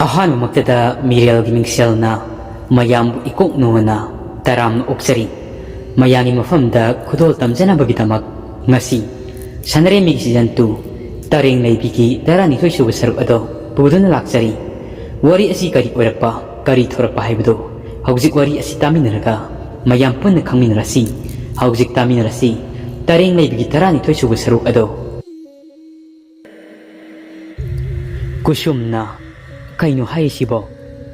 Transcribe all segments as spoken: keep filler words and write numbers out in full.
ꯑꯍꯥꯟꯕꯃꯛꯇꯗ ꯃꯤꯔꯦꯜꯒꯤ ꯃꯤꯡꯁꯦꯜꯅ ꯃꯌꯥꯝꯕꯨ ꯏꯀꯣꯛ ꯅꯣꯟꯅ ꯇꯔꯥꯝꯅ ꯑꯣꯛꯆꯔꯤ꯫ ꯃꯌꯥꯝꯒꯤ ꯃꯐꯝꯗ ꯈꯨꯗꯣꯜ ꯇꯝꯖꯅꯕꯒꯤꯗꯃꯛ ꯉꯁꯤ ꯁꯥꯟꯅꯔꯦꯝꯕꯤꯒꯤ season two ꯇꯔꯦꯡ ꯂꯩꯕꯤꯒꯤ ꯇꯔꯥꯅꯤꯊꯣꯏ ꯁꯨꯕ ꯁꯔꯨꯛ ꯑꯗꯣ ꯄꯨꯗꯨꯅ ꯂꯥꯛꯆꯔꯤ꯫ ꯋꯥꯔꯤ ꯑꯁꯤ ꯀꯔꯤ ꯑꯣꯏꯔꯛꯄ, ꯀꯔꯤ ꯊꯣꯔꯛꯄ ꯍꯥꯏꯕꯗꯨ ꯍꯧꯖꯤꯛ ꯋꯥꯔꯤ ꯑꯁꯤ ꯇꯥꯃꯤꯟꯅꯔꯒ ꯃꯌꯥꯝ ꯄꯨꯟꯅ ꯈꯪꯃꯤꯟꯅꯔꯁꯤ꯫ ꯍꯧꯖꯤꯛ ꯇꯥꯃꯤꯟꯅꯔꯁꯤ ꯇꯔꯦꯡ ꯂꯩꯕꯤꯒꯤ ꯇꯔꯥꯅꯤꯊꯣꯏ ꯁꯨꯕ ꯁꯔꯨꯛ ꯑꯗꯣ꯫ ꯀꯨꯁꯨꯝꯅ, "ꯀꯩꯅꯣ ꯍꯥꯏꯔꯤꯁꯤꯕꯣ?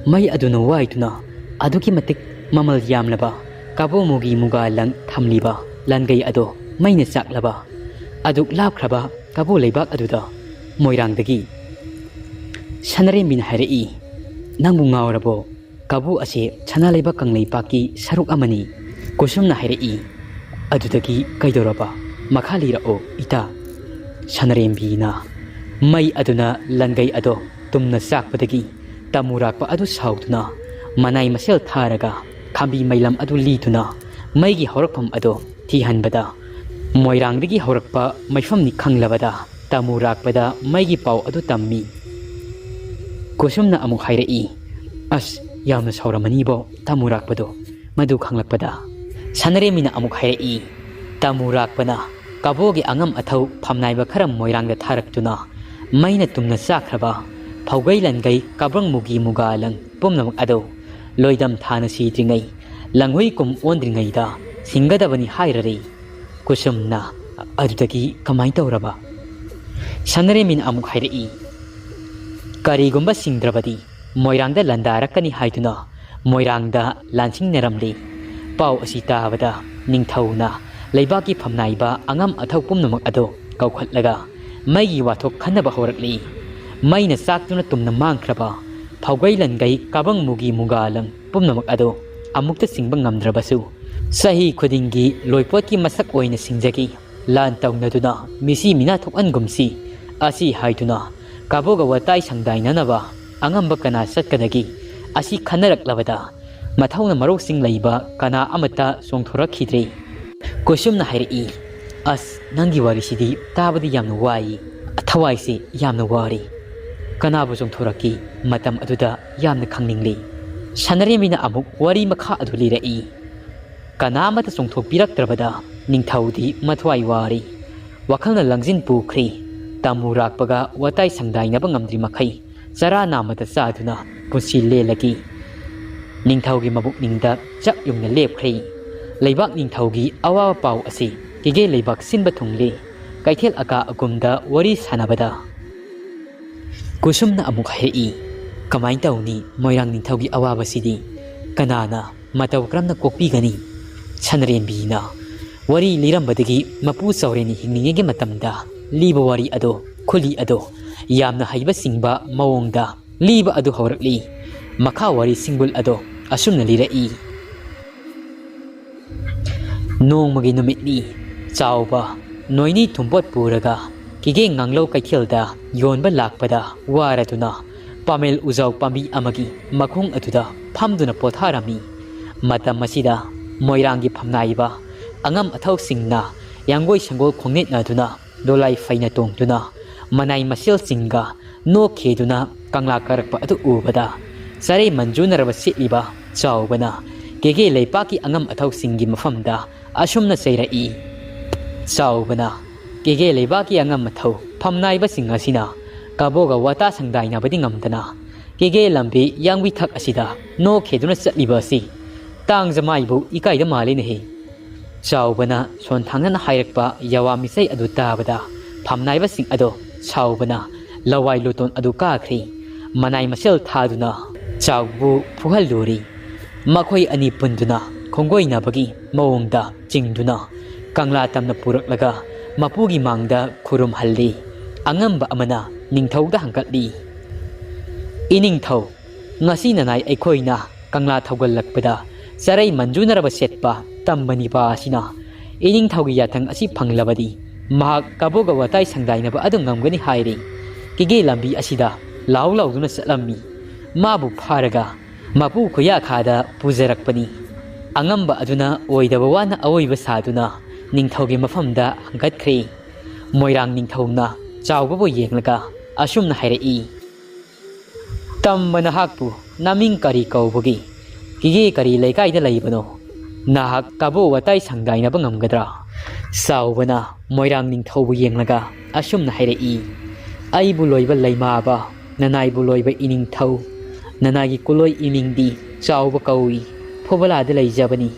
ꯃꯩ ꯑꯗꯨꯅ ꯋꯥꯏꯗꯨꯅ ꯑꯗꯨꯛꯀꯤ ꯃꯇꯤꯛ ꯃꯃꯜ ꯌꯥꯝꯂꯕ ꯀꯕꯣ ꯃꯨꯒꯤ ꯃꯨꯒꯥ ꯂꯪ ꯊꯝꯂꯤꯕ ꯂꯟꯒꯩ ꯑꯗꯣ ꯃꯩꯅ ꯆꯥꯛꯂꯕ? ꯑꯗꯨꯛ ꯂꯥꯞꯈ꯭ꯔꯕ ꯀꯕꯣ ꯂꯩꯕꯥꯛ ꯑꯗꯨꯗ, ꯃꯣꯏꯔꯥꯡꯗꯒꯤ?" ꯁꯅꯔꯦꯝꯕꯤꯅ ꯍꯥꯏꯔꯛꯏ, "ꯅꯪꯕꯨ ꯉꯥꯎꯔꯕꯣ? ꯀꯕꯣ ꯑꯁꯤ ꯁꯅꯥ ꯂꯩꯕꯥꯛ ꯀꯪꯂꯩꯄꯥꯛꯀꯤ ꯁꯔꯨꯛ ꯑꯃꯅꯤ꯫" ꯀꯨꯁꯨꯝꯅ ꯍꯥꯏꯔꯛꯏ, "ꯑꯗꯨꯗꯒꯤ ꯀꯩꯗꯧꯔꯕ? ꯃꯈꯥ ꯂꯤꯔꯛꯑꯣ ꯏꯇꯥ꯫" ꯁꯅꯔꯦꯝꯕꯤꯅ, "ꯃꯩ ꯑꯗꯨꯅ ꯂꯟꯒꯩ ꯑꯗꯣ ꯇꯨꯝꯅ ꯆꯥꯛꯄꯗꯒꯤ ꯇꯃꯨꯔꯥꯛꯄ ꯑꯗꯨ ꯁꯥꯎꯗꯨꯅ ꯃꯅꯥꯏ ꯃꯁꯦꯜ ꯊꯥꯔꯒ ꯈꯥꯝꯕꯤ ꯃꯩꯂꯝ ꯑꯗꯨ ꯂꯤꯗꯨꯅ ꯃꯩꯒꯤ ꯍꯧꯔꯛꯐꯝ ꯑꯗꯣ ꯊꯤꯍꯟꯕꯗ ꯃꯣꯏꯔꯥꯡꯗꯒꯤ ꯍꯧꯔꯛꯄ ꯃꯩꯐꯝꯅꯤ ꯈꯪꯂꯕꯗ ꯇꯃꯨꯔꯥꯛꯄꯗ ꯃꯩꯒꯤ ꯄꯥꯎ ꯑꯗꯨ ꯇꯝꯃꯤ꯫" ꯀꯨꯁꯨꯝꯅ ꯑꯃꯨꯛ ꯍꯥꯏꯔꯛꯏ, "ꯑꯁ, ꯌꯥꯝꯅ ꯁꯥꯎꯔꯝꯃꯅꯤꯕꯣ ꯇꯃꯨꯔꯥꯛꯄꯗꯣ ꯃꯗꯨ ꯈꯪꯂꯛꯄꯗ꯫" ꯁꯅꯔꯦꯝꯕꯤꯅ ꯑꯃꯨꯛ ꯍꯥꯏꯔꯛꯏ, "ꯇꯃꯨꯔꯥꯛꯄꯅ ꯀꯕꯣꯒꯤ ꯑꯉꯝ ꯑꯊꯧ ꯐꯝꯅꯥꯏꯕ ꯈꯔ ꯃꯣꯏꯔꯥꯡꯗ ꯊꯥꯔꯛꯇꯨꯅ ꯃꯩꯅ ꯇꯨꯝꯅ ꯆꯥꯛꯈ꯭ꯔꯕ ꯐꯧꯒꯩ ꯂꯟꯒꯩ ꯀꯕ꯭ꯔꯪ ꯃꯨꯒꯤ ꯃꯨꯒꯥ ꯂꯪ ꯄꯨꯝꯅꯃꯛ ꯑꯗꯨ ꯂꯣꯏꯗꯝ ꯊꯥꯅ ꯁꯤꯗ꯭ꯔꯤꯉꯩ ꯂꯪꯍꯨꯏ ꯀꯨꯝ ꯑꯣꯟꯗ꯭ꯔꯤꯉꯩꯗ ꯁꯤꯡꯒꯗꯕꯅꯤ ꯍꯥꯏꯔꯔꯦ꯫" ꯀꯨꯁꯨꯝꯅ, "ꯑꯗꯨꯗꯒꯤ ꯀꯃꯥꯏ ꯇꯧꯔꯕ?" ꯁꯅꯔꯦꯝꯕꯤꯅ ꯑꯃꯨꯛ ꯍꯥꯏꯔꯛꯏ, "ꯀꯔꯤꯒꯨꯝꯕ ꯁꯤꯡꯗ꯭ꯔꯕꯗꯤ ꯃꯣꯏꯔꯥꯡꯗ ꯂꯥꯟꯗꯥꯔꯛꯀꯅꯤ ꯍꯥꯏꯗꯨꯅ ꯃꯣꯏꯔꯥꯡꯗ ꯂꯥꯟꯁꯤꯡꯅꯔꯝꯂꯤ꯫ ꯄꯥꯎ ꯑꯁꯤ ꯇꯥꯕꯗ ꯅꯤꯡꯊꯧꯅ ꯂꯩꯕꯥꯛꯀꯤ ꯐꯝꯅꯥꯏꯕ ꯑꯉꯝ ꯑꯊꯧ ꯄꯨꯝꯅꯃꯛ ꯑꯗꯨ ꯀꯧꯈꯠꯂꯒ ꯃꯩꯒꯤ ꯋꯥꯊꯣꯛ ꯈꯟꯅꯕ ꯍꯧꯔꯛꯂꯤ꯫ ꯃꯩꯅ ꯆꯥꯛꯇꯨꯅ ꯇꯨꯝꯅ ꯃꯥꯡꯈ꯭ꯔꯕ ꯐꯧꯒꯩ ꯂꯟꯒꯩ ꯀꯕ꯭ꯔꯪ ꯃꯨꯒꯤ ꯃꯨꯒꯥ ꯂꯪ ꯄꯨꯝꯅꯃꯛ ꯑꯗꯨ ꯑꯃꯨꯛꯇ ꯆꯤꯡꯕ ꯉꯝꯗ꯭ꯔꯕꯁꯨ, ꯆꯍꯤ ꯈꯨꯗꯤꯡꯒꯤ ꯂꯣꯏꯄꯣꯠꯀꯤ ꯃꯁꯛ ꯑꯣꯏꯅ ꯁꯤꯡꯖꯈꯤ꯫ ꯂꯥꯟ ꯇꯧꯅꯗꯨꯅ ꯃꯤꯁꯤ ꯃꯤꯅꯥ ꯊꯣꯛꯍꯟꯒꯨꯝꯁꯤ" ꯑꯁꯤ ꯍꯥꯏꯗꯨꯅ ꯀꯕꯣꯒ ꯋꯥꯇꯥꯏ ꯁꯪꯗꯥꯏꯅꯅꯕ ꯑꯉꯝꯕ ꯀꯅꯥ ꯆꯠꯀꯗꯒꯦ? ꯑꯁꯤ ꯈꯟꯅꯔꯛꯂꯕꯗ ꯃꯊꯧꯅ ꯃꯔꯧꯁꯤꯡ ꯂꯩꯕ ꯀꯅꯥ ꯑꯃꯠꯇ ꯆꯣꯡꯊꯣꯔꯛꯈꯤꯗ꯭ꯔꯦ꯫ ꯀꯣꯏꯁꯨꯝꯅ ꯍꯥꯏꯔꯛꯏ, "ꯑꯁ, ꯅꯪꯒꯤ ꯋꯥꯔꯤꯁꯤꯗꯤ ꯇꯥꯕꯗ ꯌꯥꯝꯅ ꯋꯥꯏ꯫ ꯊꯋꯥꯏꯁꯦ ꯌꯥꯝꯅ ꯋꯥꯔꯦ꯫ ꯀꯅꯥꯕꯨ ꯆꯣꯡꯊꯣꯔꯛꯈꯤ? ꯃꯇꯝ ꯑꯗꯨꯗ ꯌꯥꯝꯅ ꯈꯪꯅꯤꯡꯂꯤ꯫ ꯁꯅꯔꯦꯝꯕꯤꯅ ꯑꯃꯨꯛ ꯋꯥꯔꯤ ꯃꯈꯥ ꯑꯗꯨ ꯂꯤꯔꯛꯏ꯫ ꯀꯅꯥ ꯑꯃꯠꯇ ꯆꯣꯡꯊꯣꯛꯄꯤꯔꯛꯇ꯭ꯔꯕꯗ ꯅꯤꯡꯊꯧꯗꯤ ꯃꯊ꯭ꯋꯥꯏ ꯋꯥꯔꯤ꯫ ꯋꯥꯈꯜꯅ ꯂꯪꯖꯤꯟ ꯄꯨꯈ꯭ꯔꯤ꯫ ꯇꯝꯃꯨ ꯔꯥꯛꯄꯒ ꯋꯥꯇꯥꯏ ꯁꯪꯗꯥꯏꯅꯕ ꯉꯝꯗ꯭ꯔꯤ ꯃꯈꯩ ꯆꯔꯥ ꯅꯥꯝꯃꯗ ꯆꯥꯗꯨꯅ ꯄꯨꯟꯁꯤ ꯂꯦꯜꯂꯒꯤ꯫ ꯅꯤꯡꯊꯧꯒꯤ ꯃꯕꯨꯛꯅꯤꯡꯗ ꯆꯞ ꯌꯨꯡꯅ ꯂꯦꯞꯈ꯭ꯔꯦ꯫ ꯂꯩꯕꯥꯛ ꯅꯤꯡꯊꯧꯒꯤ ꯑꯋꯥꯕ ꯄꯥꯎ ꯑꯁꯤ ꯀꯦꯒꯦ ꯂꯩꯕꯥꯛ ꯁꯤꯟꯕ ꯊꯨꯡꯂꯦ꯫ ꯀꯩꯊꯦꯜ ꯑꯀꯥ ꯑꯀꯨꯝꯗ ꯋꯥꯔꯤ ꯁꯥꯟꯅꯕꯗ ꯀꯨꯁꯨꯝꯅ ꯑꯃꯨꯛ ꯍꯥꯏꯔꯛꯏ, "ꯀꯃꯥꯏꯅ ꯇꯧꯅꯤ ꯃꯣꯏꯔꯥꯡ ꯅꯤꯡꯊꯧꯒꯤ ꯑꯋꯥꯕꯁꯤꯗꯤ? ꯀꯅꯥꯅ ꯃꯇꯧ ꯀꯔꯝꯅ ꯀꯣꯛꯄꯤꯒꯅꯤ?" ꯁꯅꯔꯦꯝꯕꯤꯅ ꯋꯥꯔꯤ ꯂꯤꯔꯝꯕꯗꯒꯤ ꯃꯄꯨ ꯆꯥꯎꯔꯦꯟꯅ ꯍꯤꯡꯂꯤꯉꯩꯒꯤ ꯃꯇꯝꯗ ꯂꯤꯕ ꯋꯥꯔꯤ ꯑꯗꯣ, ꯈꯨꯂꯤ ꯑꯗꯣ ꯌꯥꯝꯅ ꯍꯩꯕ ꯁꯤꯡꯕ ꯃꯑꯣꯡꯗ ꯂꯤꯕ ꯑꯗꯨ ꯍꯧꯔꯛꯂꯤ꯫ ꯃꯈꯥ ꯋꯥꯔꯤ ꯁꯤꯡꯕꯨꯜ ꯑꯗꯣ ꯑꯁꯨꯝꯅ ꯂꯤꯔꯛꯏ꯫ ꯅꯣꯡꯃꯒꯤ ꯅꯨꯃꯤꯠꯅꯤ꯫ ꯆꯥꯎꯕ ꯅꯣꯏꯅꯤ ꯊꯨꯝꯄꯣꯠ ꯄꯨꯔꯒ ꯀꯤꯒꯦ ꯉꯥꯡꯂꯧ ꯀꯩꯊꯦꯜꯗ ꯌꯣꯟꯕ ꯂꯥꯛꯄꯗ ꯋꯥꯔꯗꯨꯅ ꯄꯥꯃꯦꯜ ꯎꯖꯥꯎ ꯄꯥꯝꯕꯤ ꯑꯃꯒꯤ ꯃꯈꯣꯡ ꯑꯗꯨꯗ ꯐꯝꯗꯨꯅ ꯄꯣꯊꯥꯔꯝꯃꯤ꯫ ꯃꯇꯝ ꯑꯁꯤꯗ ꯃꯣꯏꯔꯥꯡꯒꯤ ꯐꯝꯅꯥꯏꯕ ꯑꯉꯝ ꯑꯊꯧꯁꯤꯡꯅ ꯌꯥꯡꯒꯣꯏ ꯁꯪꯒꯣꯜ ꯈꯣꯡꯅꯦꯠꯅꯗꯨꯅ ꯗꯣꯂꯥꯏ ꯐꯩꯅ ꯇꯣꯡꯗꯨꯅ ꯃꯅꯥꯏ ꯃꯁꯦꯜꯁꯤꯡꯒ ꯅꯣꯛꯈꯤꯗꯨꯅ ꯀꯪꯂꯥ ꯀꯥꯔꯛꯄ ꯑꯗꯨ ꯎꯕꯗ ꯆꯔꯩ ꯃꯟꯖꯨꯅꯔꯕ ꯁꯦꯠꯂꯤꯕ ꯆꯥꯎꯕꯅ ꯀꯦꯒꯦ ꯂꯩꯄꯥꯛꯀꯤ ꯑꯉꯝ ꯑꯊꯧꯁꯤꯡꯒꯤ ꯃꯐꯝꯗ ꯑꯁꯨꯝꯅ ꯆꯩꯔꯛꯏ꯫ ꯆꯥꯎꯕꯅ ꯀꯦꯒꯦ ꯂꯩꯕꯥꯛꯀꯤ ꯑꯉꯝ ꯑꯊꯧ ꯐꯝꯅꯥꯏꯕꯁꯤꯡ ꯑꯁꯤꯅ ꯀꯕꯣꯒ ꯋꯥꯇꯥ ꯁꯪꯗꯥꯏꯅꯕꯗꯤ ꯉꯝꯗꯅ ꯀꯦꯒꯦ ꯂꯝꯕꯤ ꯌꯥꯡꯕꯤꯊꯛ ꯑꯁꯤꯗ ꯅꯣꯛꯈꯤꯗꯨꯅ ꯆꯠꯂꯤꯕ ꯑꯁꯤ ꯇꯥꯡꯖ ꯃꯥꯏꯕꯨ ꯏꯀꯥꯏꯗ ꯃꯥꯜꯂꯤꯅꯦꯍꯦ꯫ ꯆꯥꯎꯕꯅ ꯁꯣꯟꯊꯥꯡꯅꯅ ꯍꯥꯏꯔꯛꯄ ꯌꯥꯋꯥ ꯃꯤꯁꯩ ꯑꯗꯨ ꯇꯥꯕꯗ ꯐꯝꯅꯥꯏꯕꯁꯤꯡ ꯑꯗꯣ ꯁꯥꯎꯕꯅ ꯂꯋꯥꯏ ꯂꯨꯇꯣꯟ ꯑꯗꯨ ꯀꯥꯈ꯭ꯔꯤ꯫ ꯃꯅꯥꯏ ꯃꯁꯦꯜ ꯊꯥꯗꯨꯅ ꯆꯥꯎꯕꯕꯨ ꯐꯨꯍꯜꯂꯨꯔꯤ꯫ ꯃꯈꯣꯏ ꯑꯅꯤ ꯄꯨꯟꯗꯨꯅ ꯈꯣꯡꯒꯣꯏꯅꯕꯒꯤ ꯃꯑꯣꯡꯗ ꯆꯤꯡꯗꯨꯅ ꯀꯪꯂꯥ ꯇꯝꯅ ꯄꯨꯔꯛꯂꯒ ꯃꯄꯨꯒꯤ ꯃꯥꯡꯗ ꯈꯨꯔꯨꯝꯍꯜꯂꯤ꯫ ꯑꯉꯝꯕ ꯑꯃꯅ ꯅꯤꯡꯊꯧꯗ ꯍꯪꯒꯠꯂꯤ, "ꯏꯅꯤꯡꯊꯧ, ꯉꯁꯤ ꯅꯅꯥꯏ ꯑꯩꯈꯣꯏꯅ ꯀꯪꯂꯥ ꯊꯧꯒꯠꯂꯛꯄꯗ ꯆꯔꯩ ꯃꯟꯖꯨꯅꯔꯕ ꯁꯦꯠꯄ ꯇꯝꯕ ꯅꯤꯄꯥ ꯑꯁꯤꯅ ꯏꯅꯤꯡꯊꯧꯒꯤ ꯌꯥꯊꯪ ꯑꯁꯤ ꯐꯪꯂꯕꯗꯤ ꯃꯍꯥꯛ ꯀꯕꯣꯒ ꯋꯥꯇꯥꯏ ꯁꯪꯗꯥꯏꯅꯕ ꯑꯗꯨ ꯉꯝꯒꯅꯤ ꯍꯥꯏꯔꯤ꯫ ꯀꯤꯒꯦ ꯂꯝꯕꯤ ꯑꯁꯤꯗ ꯂꯥꯎ ꯂꯥꯎꯗꯨꯅ ꯆꯠꯂꯝꯃꯤ꯫ ꯃꯥꯕꯨ ꯐꯥꯔꯒ ꯃꯄꯨ ꯈꯨꯌꯥꯈꯥꯗ ꯄꯨꯖꯔꯛꯄꯅꯤ꯫" ꯑꯉꯝꯕ ꯑꯗꯨꯅ ꯑꯣꯏꯗꯕ ꯋꯥꯅ ꯑꯑꯣꯏꯕ ꯁꯥꯗꯨꯅ ꯅꯤꯡꯊꯧꯒꯤ ꯃꯐꯝꯗ ꯍꯪꯒꯠꯈ꯭ꯔꯦ꯫ ꯃꯣꯏꯔꯥꯡ ꯅꯤꯡꯊꯧꯅ ꯆꯥꯎꯕꯕꯨ ꯌꯦꯡꯂꯒ ꯑꯁꯨꯝꯅ ꯍꯥꯏꯔꯛꯏ, ꯇꯝꯕ ꯅꯍꯥꯛꯄꯨ ꯅꯃꯤꯡ ꯀꯔꯤ ꯀꯧꯕꯒꯦ? ꯀꯦꯒꯦ ꯀꯔꯤ ꯂꯩꯀꯥꯏꯗ ꯂꯩꯕꯅꯣ? ꯅꯍꯥꯛ ꯀꯕꯣ ꯋꯥꯇꯥꯏ ꯁꯪꯗꯥꯏꯅꯕ ꯉꯝꯒꯗ꯭ꯔꯥ? ꯆꯥꯎꯕꯅ ꯃꯣꯏꯔꯥꯡ ꯅꯤꯡꯊꯧꯕꯨ ꯌꯦꯡꯂꯒ ꯑꯁꯨꯝꯅ ꯍꯥꯏꯔꯛꯏ, "ꯑꯩꯕꯨ ꯂꯣꯏꯕ ꯂꯩꯃꯥꯕ, ꯅꯅꯥꯏꯕꯨ ꯂꯣꯏꯕ ꯏꯅꯤꯡꯊꯧ, ꯅꯅꯥꯏꯒꯤ ꯀꯨꯂꯣꯏ ꯏꯃꯤꯡꯗꯤ ꯆꯥꯎꯕ ꯀꯧꯏ, ꯐꯨꯕꯂꯥꯗ ꯂꯩꯖꯕꯅꯤ꯫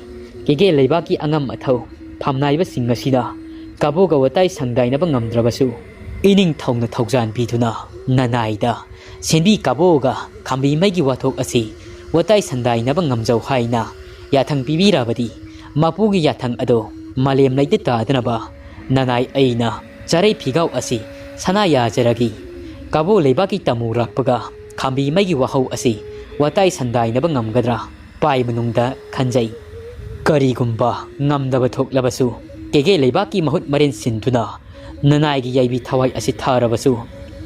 ꯀꯦꯒꯦ ꯂꯩꯕꯥꯛꯀꯤ ꯑꯉꯝ ꯑꯊꯧ ꯐꯝꯅꯥꯏꯕꯁꯤꯡ ꯑꯁꯤꯅ ꯀꯕꯣꯒ ꯋꯥꯇꯥꯏ ꯁꯪꯗꯥꯏꯅꯕ ꯉꯝꯗ꯭ꯔꯕꯁꯨ, ꯏꯅꯤꯡꯊꯧꯅ ꯊꯧꯖꯥꯟ ꯄꯤꯗꯨꯅ ꯅꯅꯥꯏꯗ ꯁꯦꯟꯕꯤ ꯀꯕꯣꯒ ꯈꯥꯝꯕꯤ ꯃꯩꯒꯤ ꯋꯥꯊꯣꯛ ꯑꯁꯤ ꯋꯥꯇꯥꯏ ꯁꯟꯗꯥꯏꯅꯕ ꯉꯝꯖꯧ ꯍꯥꯏꯅ ꯌꯥꯊꯪ ꯄꯤꯕꯤꯔꯕꯗꯤ, ꯃꯄꯨꯒꯤ ꯌꯥꯊꯪ ꯑꯗꯣ ꯃꯥꯂꯦꯝ ꯂꯩꯗ ꯇꯥꯗꯅꯕ ꯅꯅꯥꯏ ꯑꯩꯅ ꯆꯔꯩ ꯐꯤꯒꯥꯎ ꯑꯁꯤ ꯁꯅꯥ ꯌꯥꯖꯔꯒꯦ꯫ ꯀꯕꯣ ꯂꯩꯕꯥꯛꯀꯤ ꯇꯃꯨ ꯔꯥꯛꯄꯒ ꯈꯥꯝꯕꯤ ꯃꯩꯒꯤ ꯋꯥꯍꯧ ꯑꯁꯤ ꯋꯥꯇꯥꯏ ꯁꯟꯗꯥꯏꯅꯕ ꯉꯝꯒꯗ꯭ꯔꯥ?" ꯄꯥꯏ ꯃꯅꯨꯡꯗ ꯈꯟꯖꯩ꯫ ꯀꯔꯤꯒꯨꯝꯕ ꯉꯝꯗꯕ ꯊꯣꯛꯂꯕꯁꯨ, ꯀꯦꯒꯦ ꯂꯩꯕꯥꯛꯀꯤ ꯃꯍꯨꯠ ꯃꯔꯦꯟ ꯁꯤꯟꯗꯨꯅ ꯅꯅꯥꯏꯒꯤ ꯌꯥꯏꯕꯤ ꯊꯋꯥꯏ ꯑꯁꯤ ꯊꯥꯔꯕꯁꯨ,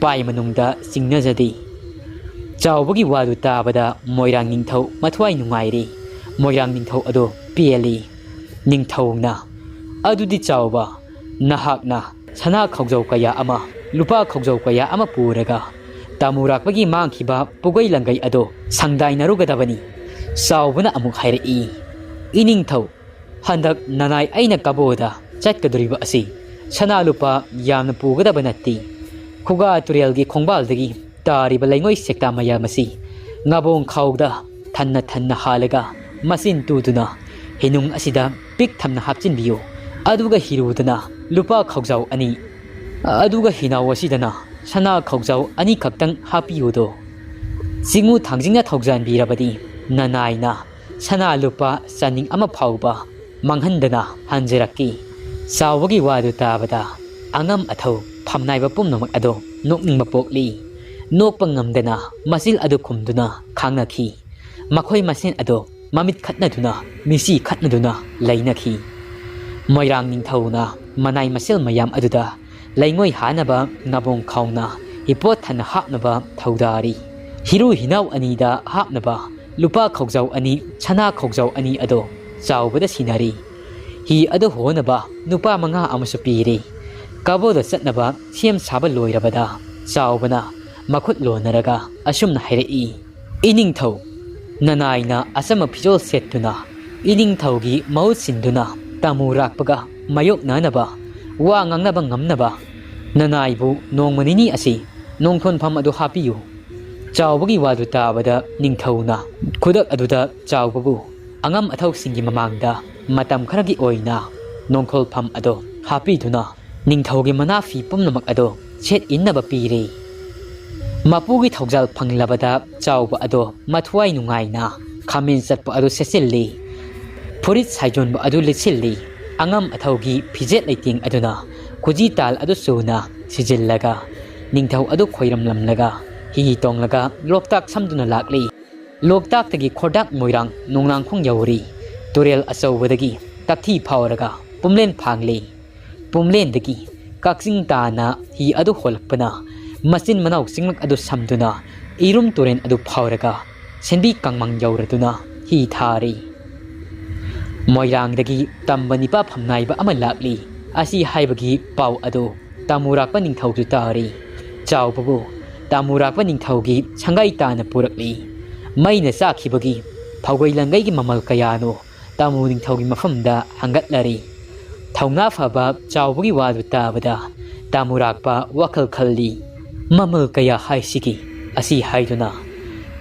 ꯄꯥꯏ ꯃꯅꯨꯡꯗ ꯆꯤꯡꯅꯖꯗꯦ꯫ ꯆꯥꯎꯕꯒꯤ ꯋꯥꯗꯨ ꯇꯥꯕꯗ ꯃꯣꯏꯔꯥꯡ ꯅꯤꯡꯊꯧ ꯃꯊ꯭ꯋꯥꯏ ꯅꯨꯡꯉꯥꯏꯔꯦ꯫ ꯃꯣꯏꯔꯥꯡ ꯅꯤꯡꯊꯧ ꯑꯗꯨ ꯄꯦꯜꯂꯤ꯫ ꯅꯤꯡꯊꯧꯅ, "ꯑꯗꯨꯗꯤ ꯆꯥꯎꯕ, ꯅꯍꯥꯛꯅ ꯁꯅꯥ ꯈꯧꯖꯧ ꯀꯌꯥ ꯑꯃ, ꯂꯨꯄꯥ ꯈꯧꯖꯧ ꯀꯌꯥ ꯑꯃ ꯄꯨꯔꯒ ꯇꯥꯃꯨꯔꯥꯛꯄꯒꯤ ꯃꯥꯡꯈꯤꯕ ꯄꯨꯒꯩ ꯂꯪꯒꯩ ꯑꯗꯣ ꯁꯪꯗꯥꯏꯅꯔꯨꯒꯗꯕꯅꯤ꯫" ꯆꯥꯎꯕꯅ ꯑꯃꯨꯛ ꯍꯥꯏꯔꯛꯏ, "ꯏꯅꯤꯡꯊꯧ, ꯍꯟꯗꯛ ꯅꯅꯥꯏ ꯑꯩꯅ ꯀꯕꯣꯗ ꯆꯠꯀꯗꯧꯔꯤꯕ ꯑꯁꯤ ꯁꯅꯥ ꯂꯨꯄꯥ ꯌꯥꯝꯅ ꯄꯨꯒꯗꯕ ꯅꯠꯇꯦ꯫ ꯈꯨꯒꯥ ꯇꯨꯔꯦꯜꯒꯤ ꯈꯣꯡꯕꯥꯜꯗꯒꯤ ꯇꯥꯔꯤꯕ ꯂꯩꯉꯣꯏ ꯁꯦꯛꯇꯥ ꯃꯌꯥꯝ ꯑꯁꯤ ꯉꯥꯕꯣꯡ ꯈꯥꯎꯗ ꯊꯟꯅ ꯊꯟꯅ ꯍꯥꯜꯂꯒ ꯃꯆꯤꯟ ꯇꯨꯗꯨꯅ ꯍꯤꯅꯨꯡ ꯑꯁꯤꯗ ꯄꯤꯛ ꯊꯟꯅ ꯍꯥꯞꯆꯤꯟꯕꯤꯌꯨ꯫ ꯑꯗꯨꯒ ꯍꯤꯔꯨꯗꯅ ꯂꯨꯄꯥ ꯈꯧꯖꯥꯎ ꯑꯅꯤ, ꯑꯗꯨꯒ ꯍꯤꯅꯥꯎ ꯑꯁꯤꯗꯅ ꯁꯅꯥ ꯈꯧꯖꯥꯎ ꯑꯅꯤꯈꯛꯇꯪ ꯍꯥꯞꯄꯤꯌꯨꯗꯣ꯫ ꯆꯤꯡꯉꯨ ꯊꯥꯡꯖꯤꯡꯅ ꯊꯧꯖꯥꯟꯕꯤꯔꯕꯗꯤ ꯅꯅꯥꯏꯅ ꯁꯅꯥ ꯂꯨꯄꯥ ꯆꯥꯅꯤꯡ ꯑꯃ ꯐꯥꯎꯕ ꯃꯥꯡꯍꯟꯗꯅ ꯍꯟꯖꯔꯛꯈꯤ꯫" ꯆꯥꯎꯕꯒꯤ ꯋꯥꯗꯨ ꯇꯥꯕꯗ ꯑꯉꯝ ꯑꯊꯧ ꯐꯝꯅꯥꯏꯕ ꯄꯨꯝꯅꯃꯛ ꯑꯗꯨ ꯅꯣꯛꯅꯤꯡꯕ ꯄꯣꯛꯂꯤ꯫ ꯅꯣꯛꯄ ꯉꯝꯗꯅ ꯃꯆꯤꯜ ꯑꯗꯨ ꯈꯨꯝꯗꯨꯅ ꯈꯥꯡꯅꯈꯤ꯫ ꯃꯈꯣꯏ ꯃꯁꯦꯟ ꯑꯗꯨ ꯃꯃꯤꯠ ꯈꯠꯅꯗꯨꯅ, ꯃꯤꯆꯤ ꯈꯠꯅꯗꯨꯅ ꯂꯩꯅꯈꯤ꯫ ꯃꯣꯏꯔꯥꯡ ꯅꯤꯡꯊꯧꯅ ꯃꯅꯥꯏ ꯃꯁꯦꯜ ꯃꯌꯥꯝ ꯑꯗꯨꯗ ꯂꯩꯉꯣꯏ ꯍꯥꯅꯕ ꯉꯥꯕꯣꯡ ꯈꯥꯎꯅ ꯍꯤꯄꯣꯠ ꯊꯟꯅ ꯍꯥꯞꯅꯕ ꯊꯧꯗꯥꯔꯤ꯫ ꯍꯤꯔꯨ ꯍꯤꯅꯥꯎ ꯑꯅꯤꯗ ꯍꯥꯞꯅꯕ ꯂꯨꯄꯥ ꯈꯧꯖꯥꯎ ꯑꯅꯤ, ꯁꯅꯥ ꯈꯧꯖꯥꯎ ꯑꯅꯤ ꯑꯗꯣ ꯆꯥꯎꯕꯗ ꯁꯤꯟꯅꯔꯤ꯫ ꯍꯤ ꯑꯗꯨ ꯍꯣꯅꯕ ꯅꯨꯄꯥ ꯃꯉꯥ ꯑꯃꯁꯨ ꯄꯤꯔꯤ꯫ ꯀꯕꯣꯗ ꯆꯠꯅꯕ ꯁꯦꯝ ꯁꯥꯕ ꯂꯣꯏꯔꯕꯗ ꯆꯥꯎꯕꯅ ꯃꯈꯨꯠ ꯂꯣꯟꯅꯔꯒ ꯑꯁꯨꯝꯅ ꯍꯥꯏꯔꯛꯏ, "ꯏꯅꯤꯡꯊꯧ, ꯅꯅꯥꯏꯅ ꯑꯆꯝꯕ ꯐꯤꯖꯣꯜ ꯁꯦꯠꯇꯨꯅ ꯏꯅꯤꯡꯊꯧꯒꯤ ꯃꯍꯨꯠ ꯁꯤꯟꯗꯨꯅ ꯇꯥꯃꯨꯔꯥꯛꯄꯒ ꯃꯥꯌꯣꯛꯅꯅꯕ ꯋꯥ ꯉꯥꯡꯅꯕ ꯉꯝꯅꯕ ꯅꯅꯥꯏꯕꯨ ꯅꯣꯡꯃ ꯅꯤꯅꯤ ꯑꯁꯤ ꯅꯣꯡꯊꯣꯟꯐꯝ ꯑꯗꯨ ꯍꯥꯞꯄꯤꯌꯨ꯫" ꯆꯥꯎꯕꯒꯤ ꯋꯥꯗꯨ ꯇꯥꯕꯗ ꯅꯤꯡꯊꯧꯅ ꯈꯨꯗꯛ ꯑꯗꯨꯗ ꯆꯥꯎꯕꯕꯨ ꯑꯉꯝ ꯑꯊꯧꯁꯤꯡꯒꯤ ꯃꯃꯥꯡꯗ ꯃꯇꯝ ꯈꯔꯒꯤ ꯑꯣꯏꯅ ꯅꯣꯡꯊꯣꯜꯐꯝ ꯑꯗꯨ ꯍꯥꯞꯄꯤꯗꯨꯅ ꯅꯤꯡꯊꯧꯒꯤ ꯃꯅꯥꯐꯤ ꯄꯨꯝꯅꯃꯛ ꯑꯗꯨ ꯁꯦꯠ ꯏꯟꯅꯕ ꯄꯤꯔꯦ꯫ ꯃꯄꯨꯒꯤ ꯊꯧꯖꯥꯜ ꯐꯪꯂꯕꯗ ꯆꯥꯎꯕ ꯑꯗꯨ ꯃꯊ꯭ꯋꯥꯏ ꯅꯨꯡꯉꯥꯏꯅ ꯈꯥꯃꯦꯟ ꯆꯠꯄ ꯑꯗꯨ ꯁꯦꯠꯆꯤꯜꯂꯤ꯫ ꯐꯨꯔꯤꯠ ꯁꯥꯏꯖꯣꯟꯕ ꯑꯗꯨ ꯂꯤꯠꯁꯤꯜꯂꯤ꯫ ꯑꯉꯝ ꯑꯊꯧꯒꯤ ꯐꯤꯖꯦꯠ ꯂꯩꯇꯦꯡ ꯑꯗꯨꯅ ꯈꯨꯖꯤ ꯇꯥꯜ ꯑꯗꯨ ꯆꯨꯅ ꯁꯤꯖꯤꯜꯂꯒ ꯅꯤꯡꯊꯧ ꯑꯗꯨ ꯈꯣꯏꯔꯝꯂꯝꯂꯒ ꯍꯤ ꯇꯣꯡꯂꯒ ꯂꯣꯛꯇꯥꯛ ꯁꯝꯗꯨꯅ ꯂꯥꯛꯂꯤ꯫ ꯂꯣꯛꯇꯥꯛꯇꯒꯤ ꯈꯣꯔꯗꯥꯛ ꯃꯣꯏꯔꯥꯡ ꯅꯣꯡꯅꯥꯡꯈꯣꯡ ꯌꯧꯔꯤ꯫ ꯇꯨꯔꯦꯜ ꯑꯆꯧꯕꯗꯒꯤ ꯇꯛꯊꯤ ꯐꯥꯎꯔꯒ ꯄꯨꯝꯂꯦꯟ ꯐꯥꯡꯂꯤ꯫ ꯄꯨꯝꯂꯦꯟꯗꯒꯤ ꯀꯛꯆꯤꯡ ꯇꯥꯅ ꯍꯤ ꯑꯗꯨ ꯍꯣꯜꯂꯛꯄꯅ ꯃꯆꯤꯟ ꯃꯅꯥꯎ ꯆꯤꯡꯂꯛ ꯑꯗꯨ ꯁꯝꯗꯨꯅ ꯏꯔꯨꯝ ꯇꯨꯔꯦꯟ ꯑꯗꯨ ꯐꯥꯎꯔꯒ ꯁꯦꯟꯕꯤ ꯀꯥꯡꯃꯥꯡ ꯌꯧꯔꯗꯨꯅ ꯍꯤ ꯊꯥꯔꯤ꯫ ꯃꯣꯏꯔꯥꯡꯗꯒꯤ ꯇꯝꯕ ꯅꯤꯄꯥ ꯐꯝꯅꯥꯏꯕ ꯑꯃ ꯂꯥꯛꯂꯤ꯫ ꯑꯁꯤ ꯍꯥꯏꯕꯒꯤ ꯄꯥꯎ ꯑꯗꯨ ꯇꯥꯃꯨꯔꯥꯛꯄ ꯅꯤꯡꯊꯧꯁꯨ ꯇꯥꯔꯤ꯫ ꯆꯥꯎꯕꯕꯨ ꯇꯥꯃꯨꯔꯥꯛꯄ ꯅꯤꯡꯊꯧꯒꯤ ꯁꯪꯒꯥꯏ ꯇꯥꯅ ꯄꯨꯔꯛꯂꯤ꯫ ꯃꯩꯅ ꯆꯥꯛꯈꯤꯕꯒꯤ ꯐꯧꯒꯩ ꯂꯪꯒꯩꯒꯤ ꯃꯃꯜ ꯀꯌꯥꯅꯣ ꯇꯥꯃꯨ ꯅꯤꯡꯊꯧꯒꯤ ꯃꯐꯝꯗ ꯍꯪꯒꯠꯂꯔꯤ꯫ ꯊꯧꯅꯥ ꯐꯕ ꯆꯥꯎꯕꯒꯤ ꯋꯥꯗꯨ ꯇꯥꯕꯗ ꯇꯥꯃꯨꯔꯥꯛꯄ ꯋꯥꯈꯜ ꯈꯜꯂꯤ꯫ "ꯃꯃꯜ ꯀꯌꯥ ꯍꯥꯏꯁꯤꯒꯤ?" ꯑꯁꯤ ꯍꯥꯏꯗꯨꯅ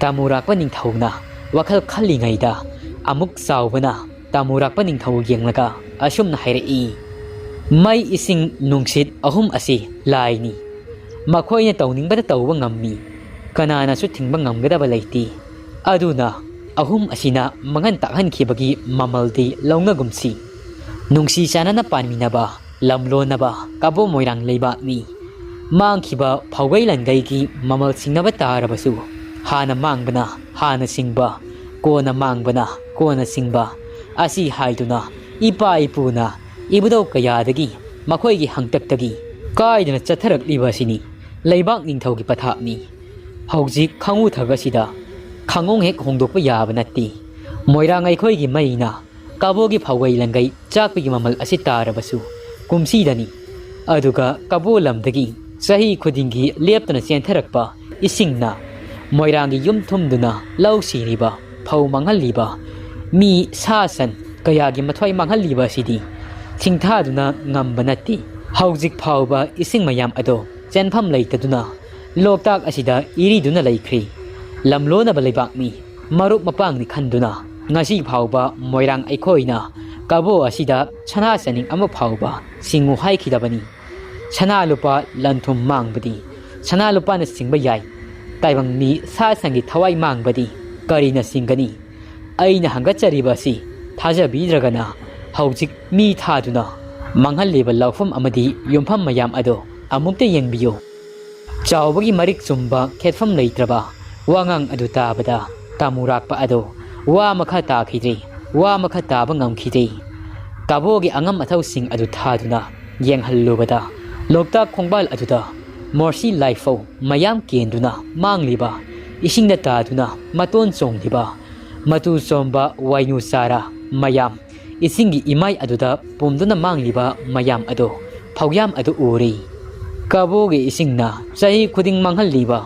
ꯇꯥꯃꯨꯔꯥꯛꯄ ꯅꯤꯡꯊꯧꯅ ꯋꯥꯈꯜ ꯈꯜꯂꯤꯉꯩꯗ ꯑꯃꯨꯛ ꯆꯥꯎꯕꯅ ꯇꯥꯃꯨꯔꯥꯛꯄ ꯅꯤꯡꯊꯧ ꯌꯦꯡꯂꯒ ꯑꯁꯨꯝꯅ ꯍꯥꯏꯔꯛꯏ, "ꯃꯩ, ꯏꯁꯤꯡ, ꯅꯨꯡꯁꯤꯠ ꯑꯍꯨꯝ ꯑꯁꯤ ꯂꯥꯏꯅꯤ꯫ ꯃꯈꯣꯏꯅ ꯇꯧꯅꯤꯡꯕꯗ ꯇꯧꯕ ꯉꯝꯃꯤ꯫ ꯀꯅꯥꯅꯁꯨ ꯊꯤꯡꯕ ꯉꯝꯒꯗꯕ ꯂꯩꯇꯦ꯫ ꯑꯗꯨꯅ ꯑꯍꯨꯝ ꯑꯁꯤꯅ ꯃꯥꯡꯍꯟ ꯇꯥꯛꯍꯟꯈꯤꯕꯒꯤ ꯃꯃꯜꯗꯤ ꯂꯧꯅꯒꯨꯝꯁꯤ꯫ ꯅꯨꯡꯁꯤ ꯆꯥꯟꯅꯅ ꯄꯥꯟꯃꯤꯟꯅꯕ, ꯂꯝꯂꯣꯟꯅꯕ ꯀꯕꯣ ꯃꯣꯏꯔꯥꯡ ꯂꯩꯕꯥꯛꯅꯤ꯫ ꯃꯥꯡꯈꯤꯕ ꯐꯧꯒꯩ ꯂꯟꯒꯩꯒꯤ ꯃꯃꯜ ꯁꯤꯡꯅꯕ ꯇꯥꯔꯕꯁꯨ, ꯍꯥꯟꯅ ꯃꯥꯡꯕꯅ ꯍꯥꯟꯅ ꯁꯤꯡꯕ, ꯀꯣꯟꯅ ꯃꯥꯡꯕꯅ ꯀꯣꯟꯅ ꯁꯤꯡꯕ" ꯑꯁꯤ ꯍꯥꯏꯗꯨꯅ ꯏꯄꯥ ꯏꯄꯨꯅ ꯏꯕꯨꯙꯧ ꯀꯌꯥꯗꯒꯤ ꯃꯈꯣꯏꯒꯤ ꯍꯪꯇꯛꯇꯒꯤ ꯀꯥꯏꯗꯅ ꯆꯠꯊꯔꯛꯂꯤꯕ ꯑꯁꯤꯅꯤ꯫ ꯂꯩꯕꯥꯛ ꯅꯤꯡꯊꯧꯒꯤ ꯄꯊꯥꯞꯅꯤ꯫ ꯍꯧꯖꯤꯛ ꯈꯥꯉꯨ ꯊꯛ ꯑꯁꯤꯗ ꯈꯥꯉꯣꯡ ꯍꯦꯛ ꯍꯣꯡꯗꯣꯛꯄ ꯌꯥꯕ ꯅꯠꯇꯦ꯫ ꯃꯣꯏꯔꯥꯡ ꯑꯩꯈꯣꯏꯒꯤ ꯃꯩꯅ ꯀꯕꯣꯒꯤ ꯐꯧꯒꯩ ꯂꯪꯒꯩ ꯆꯥꯛꯄꯒꯤ ꯃꯃꯜ ꯑꯁꯤ ꯇꯥꯔꯕꯁꯨ ꯀꯨꯝꯁꯤꯗꯅꯤ꯫ ꯑꯗꯨꯒ ꯀꯕꯣ ꯂꯝꯗꯒꯤ ꯆꯍꯤ ꯈꯨꯗꯤꯡꯒꯤ ꯂꯦꯞꯇꯅ ꯆꯦꯟꯊꯔꯛꯄ ꯏꯁꯤꯡꯅ ꯃꯣꯏꯔꯥꯡꯒꯤ ꯌꯨꯝ ꯊꯨꯝꯗꯨꯅ ꯂꯧ ꯁꯤꯔꯤꯕ, ꯐꯧ ꯃꯥꯡꯍꯜꯂꯤꯕ, ꯃꯤ ꯁꯥ ꯁꯟ ꯀꯌꯥꯒꯤ ꯃꯊ꯭ꯋꯥꯏ ꯃꯥꯡꯍꯜꯂꯤꯕ ꯑꯁꯤꯗꯤ ꯁꯤꯡꯊꯥꯗꯨꯅ ꯉꯝꯕ ꯅꯠꯇꯦ꯫ ꯍꯧꯖꯤꯛ ꯐꯥꯎꯕ ꯏꯁꯤꯡ ꯃꯌꯥꯝ ꯑꯗꯣ ꯆꯦꯟꯐꯝ ꯂꯩꯇꯗꯨꯅ ꯂꯣꯛꯇꯥꯛ ꯑꯁꯤꯗ ꯏꯔꯤꯗꯨꯅ ꯂꯩꯈ꯭ꯔꯤ꯫ ꯂꯝꯂꯣꯟꯅꯕ ꯂꯩꯕꯥꯛꯅꯤ, ꯃꯔꯨꯞ ꯃꯄꯥꯡꯅꯤ ꯈꯟꯗꯨꯅ ꯉꯁꯤ ꯐꯥꯎꯕ ꯃꯣꯏꯔꯥꯡ ꯑꯩꯈꯣꯏꯅ ꯀꯕꯣ ꯑꯁꯤꯗ ꯁꯅꯥ ꯆꯅꯤꯡ ꯑꯃ ꯐꯥꯎꯕ ꯁꯤꯡꯉꯨ ꯍꯥꯏꯈꯤꯗꯕꯅꯤ꯫ ꯁꯅꯥ ꯂꯨꯄꯥ ꯂꯟ ꯊꯨꯝ ꯃꯥꯡꯕꯗꯤ ꯁꯅꯥ ꯂꯨꯄꯥꯅ ꯁꯤꯡꯕ ꯌꯥꯏ꯫ ꯇꯥꯏꯕꯪ ꯃꯤ ꯁꯥ ꯁꯟꯒꯤ ꯊꯋꯥꯏ ꯃꯥꯡꯕꯗꯤ ꯀꯔꯤꯅ ꯁꯤꯡꯒꯅꯤ? ꯑꯩꯅ ꯍꯪꯒꯠꯆꯔꯤꯕ ꯑꯁꯤ ꯊꯥꯖꯕꯤꯗ꯭ꯔꯒꯅ ꯍꯧꯖꯤꯛ ꯃꯤ ꯊꯥꯗꯨꯅ ꯃꯥꯡꯍꯜꯂꯤꯕ ꯂꯧꯐꯝ ꯑꯃꯗꯤ ꯌꯨꯝꯐꯝ ꯃꯌꯥꯝ ꯑꯗꯣ ꯑꯃꯨꯛꯇ ꯌꯦꯡꯕꯤꯌꯨ꯫ ꯆꯥꯎꯕꯒꯤ ꯃꯔꯤꯛ ꯆꯨꯝꯕ ꯈꯦꯠꯐꯝ ꯂꯩꯇ꯭ꯔꯕ ꯋꯥꯉꯥꯡ ꯑꯗꯨ ꯇꯥꯕꯗ ꯇꯥꯃꯨꯔꯥꯛꯄ ꯑꯗꯣ ꯋꯥ ꯃꯈꯥ ꯇꯥꯈꯤꯗ꯭ꯔꯦ꯫ ꯋꯥ ꯃꯈꯥ ꯇꯥꯕ ꯉꯝꯈꯤꯗꯦ꯫ ꯀꯕꯣꯒꯤ ꯑꯉꯝ ꯑꯊꯧꯁꯤꯡ ꯑꯗꯨ ꯊꯥꯗꯨꯅ ꯌꯦꯡꯍꯜꯂꯨꯕꯗ ꯂꯣꯛꯇꯥꯛ ꯈꯣꯡꯕꯥꯜ ꯑꯗꯨꯗ ꯃꯣꯔꯁꯤ ꯂꯥꯏꯐꯧ ꯃꯌꯥꯝ ꯀꯦꯟꯗꯨꯅ ꯃꯥꯡꯂꯤꯕ, ꯏꯁꯤꯡꯗ ꯇꯥꯗꯨꯅ ꯃꯇꯣꯟ ꯆꯣꯡꯂꯤꯕ, ꯃꯇꯨ ꯆꯣꯝꯕ ꯋꯥꯏꯅꯨ ꯆꯥꯔ ꯃꯌꯥꯝ, ꯏꯁꯤꯡꯒꯤ ꯏꯃꯥꯏ ꯑꯗꯨꯗ ꯄꯨꯝꯗꯨꯅ ꯃꯥꯡꯂꯤꯕ ꯃꯌꯥꯝ ꯑꯗꯨ, ꯐꯧꯌꯥꯝ ꯑꯗꯨ ꯎꯔꯤ꯫ ꯀꯕꯣꯒꯤ ꯏꯁꯤꯡꯅ ꯆꯍꯤ ꯈꯨꯗꯤꯡ ꯃꯥꯡꯍꯜꯂꯤꯕ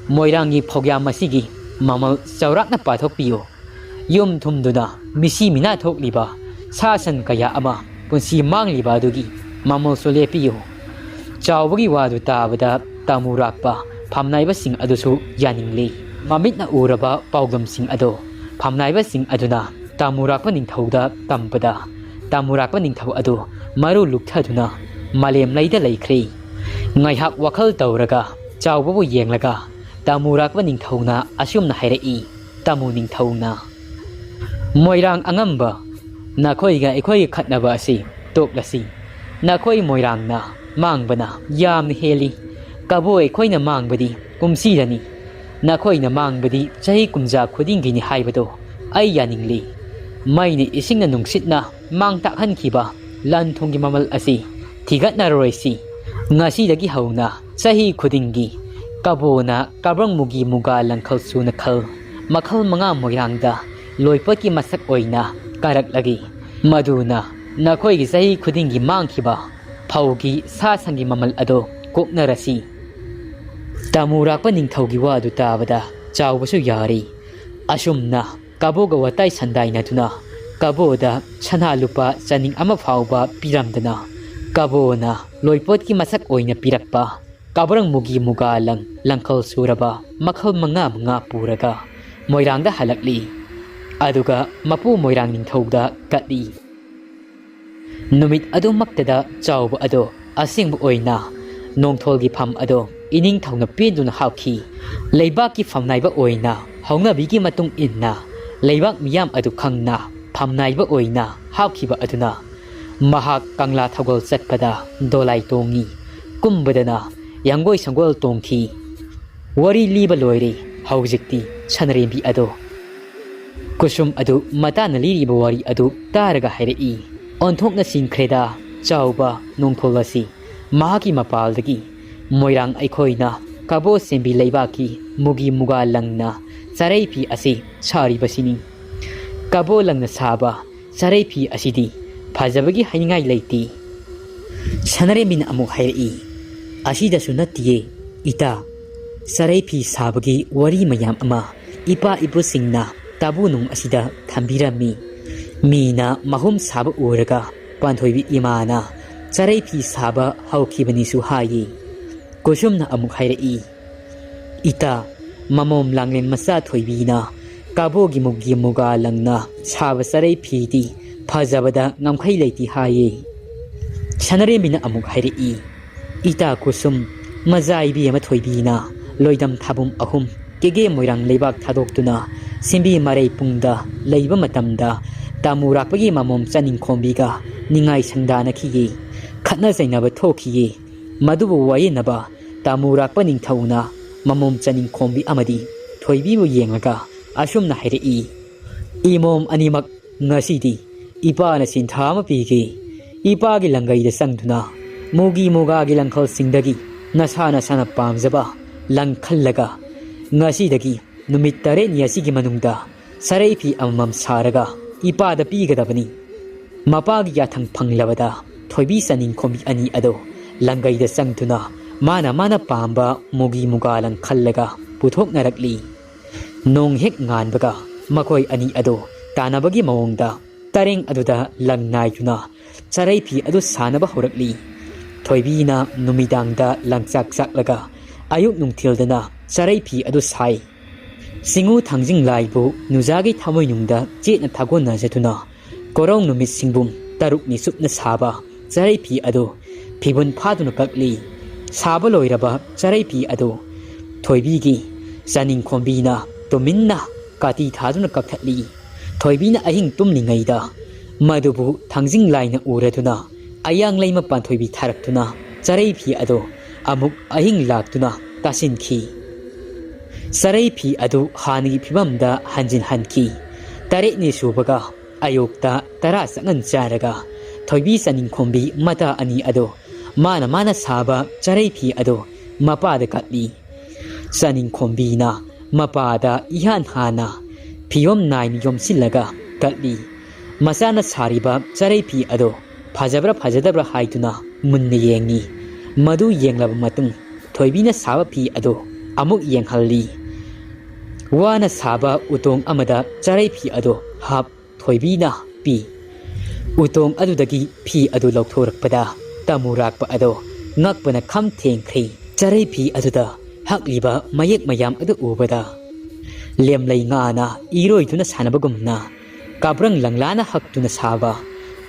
ꯃꯣꯏꯔꯥꯡꯒꯤ ꯐꯧꯌꯥꯝ ꯑꯁꯤꯒꯤ ꯃꯃꯜ ꯆꯥꯎꯔꯥꯛꯅ ꯄꯥꯊꯣꯛꯄꯤꯌꯨ꯫ ꯌꯨꯝ ꯊꯨꯝꯗꯨꯅ ꯃꯤꯁꯤ ꯃꯤꯅꯥ ꯊꯣꯛꯂꯤꯕ ꯁꯥ ꯁꯟ ꯀꯌꯥ ꯑꯃ ꯄꯨꯟꯁꯤ ꯃꯥꯡꯂꯤꯕ ꯑꯗꯨꯒꯤ ꯃꯃꯜꯁꯨ ꯂꯦꯞꯄꯤꯌꯨ꯫ ꯆꯥꯎꯕꯒꯤ ꯋꯥꯗꯨ ꯇꯥꯕꯗ ꯇꯥꯃꯨꯔꯥꯛꯄ ꯐꯝꯅꯥꯏꯕꯁꯤꯡ ꯑꯗꯨꯁꯨ ꯌꯥꯅꯤꯡꯂꯤ꯫ ꯃꯃꯤꯠꯅ ꯎꯔꯕ ꯄꯥꯎꯗꯝꯁꯤꯡ ꯑꯗꯨ ꯐꯝꯅꯥꯏꯕꯁꯤꯡ ꯑꯗꯨꯅ ꯇꯥꯃꯨꯔꯥꯛꯄ ꯅꯤꯡꯊꯧꯗ ꯇꯝꯕꯗ ꯇꯥꯃꯨꯔꯥꯛꯄ ꯅꯤꯡꯊꯧ ꯑꯗꯨ ꯃꯔꯨ ꯂꯨꯛꯊꯗꯨꯅ ꯃꯥꯂꯦꯝ ꯂꯩꯗ ꯂꯩꯈ꯭ꯔꯦ꯫ ꯉꯥꯏꯍꯥꯛ ꯋꯥꯈꯜ ꯇꯧꯔꯒ ꯆꯥꯎꯕꯕꯨ ꯌꯦꯡꯂꯒ ꯇꯥꯃꯨꯔꯥꯛꯄ ꯅꯤꯡꯊꯧꯅ ꯑꯁꯨꯝꯅ ꯍꯥꯏꯔꯛꯏ, ꯇꯥꯃꯨ ꯅꯤꯡꯊꯧꯅ, "ꯃꯣꯏꯔꯥꯡ ꯑꯉꯝꯕ, ꯅꯈꯣꯏꯒ ꯑꯩꯈꯣꯏꯒꯤ ꯈꯠꯅꯕ ꯑꯁꯤ ꯇꯣꯛꯂꯁꯤ꯫ ꯅꯈꯣꯏ ꯃꯣꯏꯔꯥꯡꯅ ꯃꯥꯡꯕꯅ ꯌꯥꯝꯅ ꯍꯦꯜꯂꯤ꯫ ꯀꯕꯣ ꯑꯩꯈꯣꯏꯅ ꯃꯥꯡꯕꯗꯤ ꯀꯨꯝꯁꯤꯗꯅꯤ꯫ ꯅꯈꯣꯏꯅ ꯃꯥꯡꯕꯗꯤ ꯆꯍꯤ ꯀꯨꯝꯖꯥ ꯈꯨꯗꯤꯡꯒꯤꯅꯤ ꯍꯥꯏꯕꯗꯣ ꯑꯩ ꯌꯥꯅꯤꯡꯂꯤ꯫ ꯃꯩꯅ ꯏꯁꯤꯡꯅ ꯅꯨꯡꯁꯤꯠꯅ ꯃꯥꯡ ꯇꯥꯛꯍꯟꯈꯤꯕ ꯂꯟ ꯊꯨꯝꯒꯤ ꯃꯃꯜ ꯑꯁꯤ ꯊꯤꯒꯠꯅꯔꯔꯣꯏꯁꯤ꯫ ꯉꯁꯤꯗꯒꯤ ꯍꯧꯅ ꯆꯍꯤ ꯈꯨꯗꯤꯡꯒꯤ ꯀꯕꯣꯅ ꯀꯥꯕ꯭ꯔꯪ ꯃꯨꯒꯤ ꯃꯨꯒꯥ ꯂꯪꯈꯜ ꯁꯨꯅ ꯈꯜ ꯃꯈꯜ ꯃꯉꯥ ꯃꯣꯏꯔꯥꯡꯗ ꯂꯣꯏꯄꯣꯠꯀꯤ ꯃꯁꯛ ꯑꯣꯏꯅ ꯀꯥꯔꯛꯂꯒꯦ꯫ ꯃꯗꯨꯅ ꯅꯈꯣꯏꯒꯤ ꯆꯍꯤ ꯈꯨꯗꯤꯡꯒꯤ ꯃꯥꯡꯈꯤꯕ ꯐꯧꯒꯤ ꯁꯥ ꯁꯟꯒꯤ ꯃꯃꯜ ꯑꯗꯨ ꯀꯣꯛꯅꯔꯁꯤ"꯫ ꯇꯥꯃꯨꯔꯥꯛꯄ ꯅꯤꯡꯊꯧꯒꯤ ꯋꯥ ꯑꯗꯨ ꯇꯥꯕꯗ ꯆꯥꯎꯕꯁꯨ ꯌꯥꯔꯤ꯫ ꯑꯁꯨꯝꯅ ꯀꯕꯣꯒ ꯋꯥꯇꯥꯏ ꯁꯟꯗꯥꯏꯅꯗꯨꯅ ꯀꯕꯣꯗ ꯁꯅꯥ ꯂꯨꯄꯥ ꯆꯥꯅꯤꯡ ꯑꯃ ꯐꯥꯎꯕ ꯄꯤꯔꯝꯗꯅ ꯀꯕꯣꯅ ꯂꯣꯏꯄꯣꯠꯀꯤ ꯃꯁꯛ ꯑꯣꯏꯅ ꯄꯤꯔꯛꯄ ꯀꯕꯨꯔꯪ ꯃꯨꯒꯤ ꯃꯨꯒꯥ ꯂꯪ ꯂꯪꯈꯜ ꯁꯨꯔꯕ ꯃꯈꯜ ꯃꯉꯥ ꯃꯉꯥ ꯄꯨꯔꯒ ꯃꯣꯏꯔꯥꯡꯗ ꯍꯜꯂꯛꯂꯤ꯫ ꯑꯗꯨꯒ ꯃꯄꯨ ꯃꯣꯏꯔꯥꯡ ꯅꯤꯡꯊꯧꯗ ꯀꯠꯂꯤ꯫ ꯅꯨꯃꯤꯠ ꯑꯗꯨꯃꯛꯇꯗ ꯆꯥꯎꯕ ꯑꯗꯣ ꯑꯁꯦꯡꯕ ꯑꯣꯏꯅ ꯅꯣꯡꯊꯣꯜꯒꯤ ꯐꯝ ꯑꯗꯣ ꯏꯅꯤꯡꯊꯧꯅ ꯄꯦꯟꯗꯨꯅ ꯍꯥꯞꯈꯤ꯫ ꯂꯩꯕꯥꯛꯀꯤ ꯐꯝꯅꯥꯏꯕ ꯑꯣꯏꯅ ꯍꯧꯅꯕꯤꯒꯤ ꯃꯇꯨꯡ ꯏꯟꯅ ꯂꯩꯕꯥꯛ ꯃꯤꯌꯥꯝ ꯑꯗꯨ ꯈꯪꯅ ꯐꯝꯅꯥꯏꯕ ꯑꯣꯏꯅ ꯍꯥꯞꯈꯤꯕ ꯑꯗꯨꯅ ꯃꯍꯥꯛ ꯀꯪꯂꯥ ꯊꯧꯒꯜ ꯆꯠꯄꯗ ꯗꯣꯂꯥꯏ ꯇꯣꯡꯉꯤ꯫ ꯀꯨꯝꯕꯗꯅ ꯌꯥꯡꯒꯣꯏ ꯁꯪꯒꯣꯜ ꯇꯣꯡꯈꯤ꯫ ꯋꯥꯔꯤ ꯂꯤꯕ ꯂꯣꯏꯔꯦ꯫ ꯍꯧꯖꯤꯛꯇꯤ ꯁꯅꯔꯦꯝꯕꯤ ꯑꯗꯣ ꯀꯨꯁꯨꯝ ꯑꯗꯨ ꯃꯇꯥꯅ ꯂꯤꯔꯤꯕ ꯋꯥꯔꯤ ꯑꯗꯨ ꯇꯥꯔꯒ ꯍꯥꯏꯔꯛꯏ, "ꯑꯣꯟꯊꯣꯛꯅ ꯁꯤꯡꯈ꯭ꯔꯦꯗ ꯆꯥꯎꯕ ꯅꯣꯡꯊꯣꯜ ꯑꯁꯤ꯫ ꯃꯍꯥꯛꯀꯤ ꯃꯄꯥꯜꯗꯒꯤ ꯃꯣꯏꯔꯥꯡ ꯑꯩꯈꯣꯏꯅ ꯀꯕꯣ ꯁꯦꯝꯕꯤ ꯂꯩꯕꯥꯛꯀꯤ ꯃꯨꯒꯤ ꯃꯨꯒꯥ ꯂꯪꯅ ꯆꯥꯔꯩ ꯐꯤ ꯑꯁꯤ ꯁꯥꯔꯤꯕꯁꯤꯅꯤ꯫ ꯀꯕꯣ ꯂꯪꯅ ꯁꯥꯕ ꯆꯥꯔꯩ ꯐꯤ ꯑꯁꯤꯗꯤ ꯐꯖꯕꯒꯤ ꯍꯥꯏꯅꯤꯡꯉꯥꯏ ꯂꯩꯇꯦ꯫" ꯁꯅꯔꯦꯝꯕꯤꯅ ꯑꯃꯨꯛ ꯍꯥꯏꯔꯛꯏ, "ꯑꯁꯤꯗꯁꯨ ꯅꯠꯇꯤꯌꯦ ꯏꯇꯥ, ꯆꯥꯔꯩ ꯐꯤ ꯁꯥꯕꯒꯤ ꯋꯥꯔꯤ ꯃꯌꯥꯝ ꯑꯃ ꯏꯄꯥ ꯏꯄꯨꯁꯤꯡꯅ ꯇꯥꯕꯨ ꯅꯨꯡ ꯑꯁꯤꯗ ꯊꯝꯕꯤꯔꯝꯃꯤ꯫ ꯃꯤꯅ ꯃꯍꯨꯝ ꯁꯥꯕ ꯎꯔꯒ ꯄꯥꯟꯊꯣꯏꯕꯤ ꯏꯃꯥꯅ ꯆꯥꯔꯩ ꯐꯤ ꯁꯥꯕ ꯍꯧꯈꯤꯕꯅꯤꯁꯨ ꯍꯥꯏꯌꯦ꯫" ꯀꯨꯁꯨꯝꯅ ꯑꯃꯨꯛ ꯍꯥꯏꯔꯛꯏ, "ꯏꯇꯥ, ꯃꯃꯣꯝ ꯂꯥꯡꯂꯦꯟ ꯃꯆꯥ ꯊꯣꯏꯕꯤꯅ ꯀꯥꯕꯣꯒꯤ ꯃꯨꯛꯒꯤ ꯃꯨꯒꯥ ꯂꯪꯅ ꯁꯥꯕ ꯆꯥꯔꯩ ꯐꯤꯗꯤ ꯐꯖꯕꯗ ꯉꯝꯈꯩ ꯂꯩꯇꯦ ꯍꯥꯏꯌꯦ꯫" ꯁꯅꯔꯦꯝꯕꯤꯅ ꯑꯃꯨꯛ ꯍꯥꯏꯔꯛꯏ, "ꯏꯇꯥ ꯀꯨꯁꯨꯝ, ꯃꯖꯥ ꯏꯕꯦꯝꯃ ꯊꯣꯏꯕꯤꯅ ꯂꯣꯏꯗꯝ ꯊꯥꯕꯨꯝ ꯑꯍꯨꯝ ꯀꯦꯒꯦ ꯃꯣꯏꯔꯥꯡ ꯂꯩꯕꯥꯛ ꯊꯥꯗꯣꯛꯇꯨꯅ ꯁꯦꯝꯕꯤ ꯃꯔꯩ ꯄꯨꯡꯗ ꯂꯩꯕ ꯃꯇꯝꯗ ꯇꯥꯃꯨꯔꯥꯛꯄꯒꯤ ꯃꯃꯣꯝ ꯆꯅꯤꯡꯈꯣꯝꯕꯤꯒ ꯅꯤꯡꯉꯥꯏ ꯁꯪꯗꯥꯅꯈꯤꯌꯦ꯫ ꯈꯠꯅ ꯆꯩꯅꯕ ꯊꯣꯛꯈꯤꯌꯦ꯫ ꯃꯗꯨꯕꯨ ꯋꯥꯌꯦꯟꯅꯕ ꯇꯥꯃꯨꯔꯥꯛꯄ ꯅꯤꯡꯊꯧꯅ ꯃꯃꯣꯝ ꯆꯅꯤꯡꯈꯣꯝꯕꯤ ꯑꯃꯗꯤ ꯊꯣꯏꯕꯤꯕꯨ ꯌꯦꯡꯂꯒ ꯑꯁꯨꯝꯅ ꯍꯥꯏꯔꯛꯏ, 'ꯏꯃꯣꯝ ꯑꯅꯤꯃꯛ, ꯉꯁꯤꯗꯤ ꯏꯄꯥꯅ ꯁꯤꯟꯊꯥ ꯑꯃ ꯄꯤꯒꯦ꯫ ꯏꯄꯥꯒꯤ ꯂꯪꯒꯩꯗ ꯆꯪꯗꯨꯅ ꯃꯨꯒꯤ ꯃꯨꯒꯥꯒꯤ ꯂꯪꯈꯜꯁꯤꯡꯗꯒꯤ ꯅꯁꯥ ꯅꯁꯥꯅ ꯄꯥꯝꯖꯕ ꯂꯪ ꯈꯜꯂꯒ ꯉꯁꯤꯗꯒꯤ ꯅꯨꯃꯤꯠ ꯇꯔꯦꯠꯅꯤ ꯑꯁꯤꯒꯤ ꯃꯅꯨꯡꯗ ꯆꯔꯩ ꯐꯤ ꯑꯃꯃꯝ ꯁꯥꯔꯒ ꯏꯄꯥꯗ ꯄꯤꯒꯗꯕꯅꯤ꯫ ꯃꯄꯥꯒꯤ ꯌꯥꯊꯪ ꯐꯪꯂꯕꯗ ꯊꯣꯏꯕꯤ ꯆꯅꯤꯡꯈꯣꯝꯕꯤ ꯑꯅꯤ ꯑꯗꯨ ꯂꯪꯒꯩꯗ ꯆꯪꯗꯨꯅ ꯃꯥꯅ ꯃꯥꯅ ꯄꯥꯝꯕ ꯃꯨꯒꯤ ꯃꯨꯒꯥ ꯂꯪ ꯈꯜꯂꯒ ꯄꯨꯊꯣꯛꯅꯔꯛꯂꯤ꯫ ꯅꯣꯡ ꯍꯦꯛ ꯉꯥꯟꯕꯒ ꯃꯈꯣꯏ ꯑꯅꯤ ꯑꯗꯨ ꯇꯥꯟꯅꯕꯒꯤ ꯃꯑꯣꯡꯗ ꯇꯔꯦꯡ ꯑꯗꯨꯗ ꯂꯪ ꯅꯥꯏꯗꯨꯅ ꯆꯔꯩ ꯐꯤ ꯑꯗꯨ ꯁꯥꯅꯕ ꯍꯧꯔꯛꯂꯤ꯫ ꯊꯣꯏꯕꯤꯅ ꯅꯨꯃꯤꯗꯥꯡꯗ ꯂꯪꯆꯥꯛ ꯆꯥꯛꯂꯒ ꯑꯌꯨꯛ ꯅꯨꯡꯊꯤꯜꯗꯅ ꯆꯔꯩ ꯐꯤ ꯑꯗꯨ ꯁꯥꯏ꯫ ꯆꯤꯡꯉꯨ ꯊꯥꯡꯖꯤꯡ ꯂꯥꯏꯕꯨ ꯅꯨꯖꯥꯒꯤ ꯊꯃꯣꯏꯅꯨꯡꯗ ꯆꯦꯠꯅ ꯊꯥꯒꯣꯟꯅꯖꯗꯨꯅ ꯀꯣꯔꯧ ꯅꯨꯃꯤꯠ ꯁꯤꯡꯕꯨꯝ ꯇꯔꯨꯛꯅꯤ ꯆꯨꯞꯅ ꯁꯥꯕ ꯆꯔꯩ ꯐꯤ ꯑꯗꯨ ꯐꯤꯕꯨꯟ ꯐꯥꯗꯨꯅ ꯀꯛꯂꯤ꯫ ꯁꯥꯕ ꯂꯣꯏꯔꯕ ꯆꯔꯩ ꯐꯤ ꯑꯗꯨ ꯊꯣꯏꯕꯤꯒꯤ ꯆꯥꯅꯤꯡꯈꯣꯝꯕꯤꯅ ꯇꯨꯃꯤꯟꯅ ꯀꯥꯇꯤ ꯊꯥꯗꯨꯅ ꯀꯛꯊꯠꯂꯤ꯫ ꯊꯣꯏꯕꯤꯅ ꯑꯍꯤꯡ ꯇꯨꯝꯂꯤꯉꯩꯗ ꯃꯗꯨꯕꯨ ꯊꯥꯡꯖꯤꯡ ꯂꯥꯏꯅ ꯎꯔꯗꯨꯅ ꯑꯌꯥꯡ ꯂꯩꯃ ꯄꯥꯟꯊꯣꯏꯕꯤ ꯊꯥꯔꯛꯇꯨꯅ ꯆꯔꯩ ꯐꯤ ꯑꯗꯨ ꯑꯃꯨꯛ ꯑꯍꯤꯡ ꯂꯥꯛꯇꯨꯅ ꯇꯥꯁꯤꯟꯈꯤ꯫ ꯆꯔꯩ ꯐꯤ ꯑꯗꯨ ꯍꯥꯟꯅꯒꯤ ꯐꯤꯕꯝꯗ ꯍꯟꯖꯤꯟꯍꯟꯈꯤ꯫ ꯇꯔꯦꯠꯅꯤ ꯁꯨꯕꯒ ꯑꯌꯨꯛꯇ ꯇꯔꯥ ꯆꯪꯍꯟ ꯆꯥꯔꯒ ꯊꯣꯏꯕꯤ ꯆꯥꯅꯤꯡꯈꯣꯝꯕꯤ ꯃꯇꯥ ꯑꯅꯤ ꯑꯗꯨ ꯃꯥꯅ ꯃꯥꯅ ꯁꯥꯕ ꯆꯔꯩ ꯐꯤ ꯑꯗꯨ ꯃꯄꯥꯗ ꯀꯠꯂꯤ꯫ ꯆꯥꯅꯤꯡꯈꯣꯝꯕꯤꯅ ꯃꯄꯥꯗ ꯏꯍꯥꯟ ꯍꯥꯟꯅ ꯐꯤꯌꯣꯝ ꯅꯥꯏꯅ ꯌꯣꯝꯁꯤꯜꯂꯒ ꯀꯠꯂꯤ꯫ ꯃꯆꯥꯅ ꯁꯥꯔꯤꯕ ꯆꯔꯩ ꯐꯤ ꯑꯗꯨ ꯐꯖꯕ꯭ꯔꯥ ꯐꯖꯗꯕ꯭ꯔꯥ ꯍꯥꯏꯗꯨꯅ ꯃꯨꯟꯅ ꯌꯦꯡꯉꯤ꯫ ꯃꯗꯨ ꯌꯦꯡꯂꯕ ꯃꯇꯨꯡ ꯊꯣꯏꯕꯤꯅ ꯁꯥꯕ ꯐꯤ ꯑꯗꯨ ꯑꯃꯨꯛ ꯌꯦꯡꯍꯜꯂꯤ꯫ ꯋꯥꯅ ꯁꯥꯕ ꯎꯇꯣꯡ ꯑꯃꯗ ꯆꯔꯩ ꯐꯤ ꯑꯗꯨ ꯍꯥꯞ ꯊꯣꯏꯕꯤꯅ ꯄꯤ꯫ ꯎꯇꯣꯡ ꯑꯗꯨꯗꯒꯤ ꯐꯤ ꯑꯗꯨ ꯂꯧꯊꯣꯔꯛꯄꯗ ꯇꯃꯨꯔꯥꯛꯄ ꯑꯗꯣ ꯉꯛꯄꯅ ꯈꯝ ꯊꯦꯡꯈ꯭ꯔꯦ꯫ ꯆꯔꯩ ꯐꯤ ꯑꯗꯨꯗ ꯍꯛꯂꯤꯕ ꯃꯌꯦꯛ ꯃꯌꯥꯝ ꯑꯗꯨ ꯎꯕꯗ ꯂꯦꯝꯂꯩ ꯉꯥꯅ ꯏꯔꯣꯏꯗꯨꯅ ꯁꯥꯟꯅꯕꯒꯨꯝꯅ ꯀꯥꯕ꯭ꯔꯪ ꯂꯪꯂꯥꯅ ꯍꯛꯇꯨꯅ ꯁꯥꯕ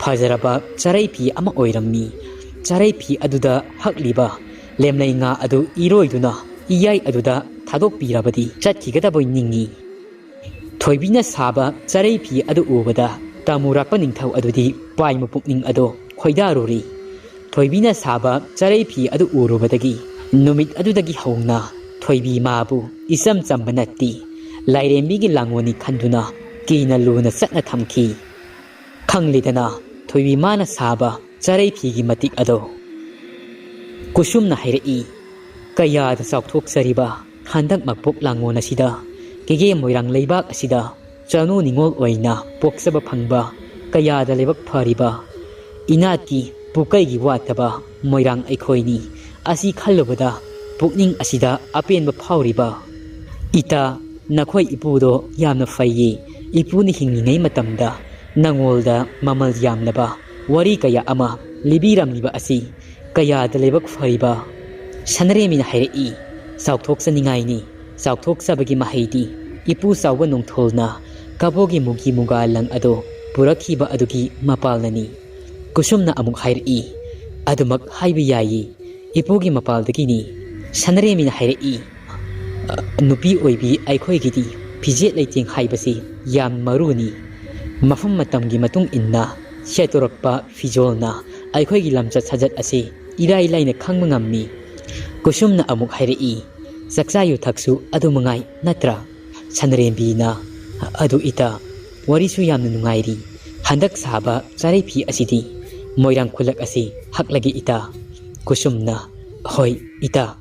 ꯐꯖꯔꯕ ꯆꯔꯩ ꯐꯤ ꯑꯃ ꯑꯣꯏꯔꯝꯃꯤ꯫ ꯆꯔꯩ ꯐꯤ ꯑꯗꯨꯗ ꯍꯛꯂꯤꯕ ꯂꯦꯝꯂꯩ ꯉꯥ ꯑꯗꯨ ꯏꯔꯣꯏꯗꯨꯅ ꯏꯌꯥꯏ ꯑꯗꯨꯗ ꯊꯥꯗꯣꯛꯄꯤꯔꯕꯗꯤ ꯆꯠꯈꯤꯒꯗꯕꯣꯏ ꯅꯤꯡꯏ꯫ ꯊꯣꯏꯕꯤꯅ ꯁꯥꯕ ꯆꯔꯩ ꯐꯤ ꯑꯗꯨ ꯎꯕꯗ ꯇꯃꯨꯔꯥꯛꯄ ꯅꯤꯡꯊꯧ ꯑꯗꯨꯗꯤ ꯄꯥꯏꯃ ꯄꯨꯛꯅꯤꯡ ꯑꯗꯣ ꯈꯣꯏꯗꯥꯔꯨꯔꯤ꯫ ꯊꯣꯏꯕꯤꯅ ꯁꯥꯕ ꯆꯔꯩ ꯐꯤ ꯑꯗꯨ ꯎꯔꯨꯕꯗꯒꯤ ꯅꯨꯃꯤꯠ ꯑꯗꯨꯗꯒꯤ ꯍꯧꯅ ꯊꯣꯏꯕꯤ ꯃꯥꯕꯨ ꯏꯆꯝ ꯆꯝꯕ ꯅꯠꯇꯦ, ꯂꯥꯏꯔꯦꯝꯕꯤꯒꯤ ꯂꯥꯡꯒꯣꯜꯅꯤ ꯈꯟꯗꯨꯅ ꯀꯤꯅ ꯂꯨꯅ ꯆꯠꯅ ꯊꯝꯈꯤ꯫ ꯈꯪꯂꯤꯗꯅ ꯊꯣꯏꯕꯤ ꯃꯥꯅ ꯁꯥꯕ ꯆꯔꯩ ꯐꯤꯒꯤ ꯃꯇꯤꯛ ꯑꯗꯣ꯫ ꯀꯨꯁꯨꯝꯅ ꯍꯥꯏꯔꯛꯏ, ꯀꯌꯥꯗ ꯆꯥꯎꯊꯣꯛꯆꯔꯤꯕ ꯍꯟꯗꯛ ꯃꯄꯣꯛ ꯂꯥꯡꯒꯣꯜ ꯑꯁꯤꯗ ꯀꯦꯒꯦ ꯃꯣꯏꯔꯥꯡ ꯂꯩꯕꯥꯛ ꯑꯁꯤꯗ ꯆꯅꯨ ꯅꯤꯉꯣꯜ ꯑꯣꯏꯅ ꯄꯣꯛꯆꯕ ꯐꯪꯕ ꯀꯌꯥꯗ ꯂꯥꯏꯕꯛ ꯐꯔꯤꯕ ꯏꯅꯥꯠꯀꯤ ꯄꯨꯀꯩꯒꯤ ꯋꯥꯠꯇꯕ ꯃꯣꯏꯔꯥꯡ ꯑꯩꯈꯣꯏꯅꯤ꯫ ꯑꯁꯤ ꯈꯜꯂꯨꯕꯗ ꯄꯨꯛꯅꯤꯡ ꯑꯁꯤꯗ ꯑꯄꯦꯟꯕ ꯐꯥꯎꯔꯤꯕ꯫ ꯏꯇꯥ, ꯅꯈꯣꯏ ꯏꯄꯨꯗꯣ ꯌꯥꯝꯅ ꯐꯩꯌꯦ꯫ ꯏꯄꯨꯅ ꯍꯤꯡꯂꯤꯉꯩ ꯃꯇꯝꯗ ꯅꯉꯣꯜꯗ ꯃꯃꯜ ꯌꯥꯝꯂꯕ ꯋꯥꯔꯤ ꯀꯌꯥ ꯑꯃ ꯂꯤꯕꯤꯔꯝꯂꯤꯕ ꯑꯁꯤ ꯀꯌꯥꯗ ꯂꯥꯏꯕꯛ ꯐꯔꯤꯕ꯫ ꯁꯅꯔꯦꯝꯕꯤꯅ ꯍꯥꯏꯔꯛꯏ, ꯆꯥꯎꯊꯣꯛꯆꯅꯤꯡꯉꯥꯏꯅꯤ꯫ ꯆꯥꯎꯊꯣꯛꯆꯕꯒꯤ ꯃꯍꯩꯗꯤ ꯏꯄꯨ ꯆꯥꯎꯕ ꯅꯣꯡꯊꯣꯜꯅ ꯀꯕꯣꯒꯤ ꯃꯨꯒꯤ ꯃꯨꯒꯥ ꯂꯪ ꯑꯗꯨ ꯄꯨꯔꯛꯈꯤꯕ ꯑꯗꯨꯒꯤ ꯃꯄꯥꯜꯅꯅꯤ꯫ ꯀꯨꯁꯨꯝꯅ ꯑꯃꯨꯛ ꯍꯥꯏꯔꯛꯏ, ꯑꯗꯨꯃꯛ ꯍꯥꯏꯕ ꯌꯥꯏꯌꯦ꯫ ꯏꯄꯨꯒꯤ ꯃꯄꯥꯜꯗꯒꯤꯅꯤ꯫ ꯁꯅꯔꯦꯝꯕꯤꯅ ꯍꯥꯏꯔꯛꯏ, ꯅꯨꯄꯤ ꯑꯣꯏꯕꯤ ꯑꯩꯈꯣꯏꯒꯤꯗꯤ ꯐꯤꯖꯦꯠ ꯂꯩꯇꯦꯡ ꯍꯥꯏꯕꯁꯤ ꯌꯥꯝ ꯃꯔꯨꯅꯤ꯫ ꯃꯐꯝ ꯃꯇꯝꯒꯤ ꯃꯇꯨꯡ ꯏꯟꯅ ꯁꯦꯠꯇꯣꯔꯛꯄ ꯐꯤꯖꯣꯜꯅ ꯑꯩꯈꯣꯏꯒꯤ ꯂꯝꯆꯠ ꯁꯥꯖꯠ ꯑꯁꯤ ꯏꯔꯥꯏ ꯂꯥꯏꯅ ꯈꯪꯕ ꯉꯝꯃꯤ꯫ ꯀꯨꯁꯨꯝꯅ ꯑꯃꯨꯛ ꯍꯥꯏꯔꯛꯏ, ꯆꯥꯛꯆꯥ ꯌꯨꯊꯛꯁꯨ ꯑꯗꯨ ꯃꯉꯥꯏ ꯅꯠꯇ꯭ꯔꯥ? ꯁꯅꯔꯦꯝꯕꯤꯅ, ꯑꯗꯨ ꯏꯇꯥ, ꯋꯥꯔꯤꯁꯨ ꯌꯥꯝꯅ ꯅꯨꯡꯉꯥꯏꯔꯤ꯫ ꯍꯟꯗꯛ ꯁꯥꯕ ꯆꯥꯔꯩ ꯐꯤ ꯑꯁꯤꯗꯤ ꯃꯣꯏꯔꯥꯡ ꯈꯨꯜꯂꯛ ꯑꯁꯤ ꯍꯛꯂꯒꯦ ꯏꯇꯥ꯫ ꯀꯨꯁꯨꯝꯅ, ꯍꯣꯏ ꯏꯇꯥ,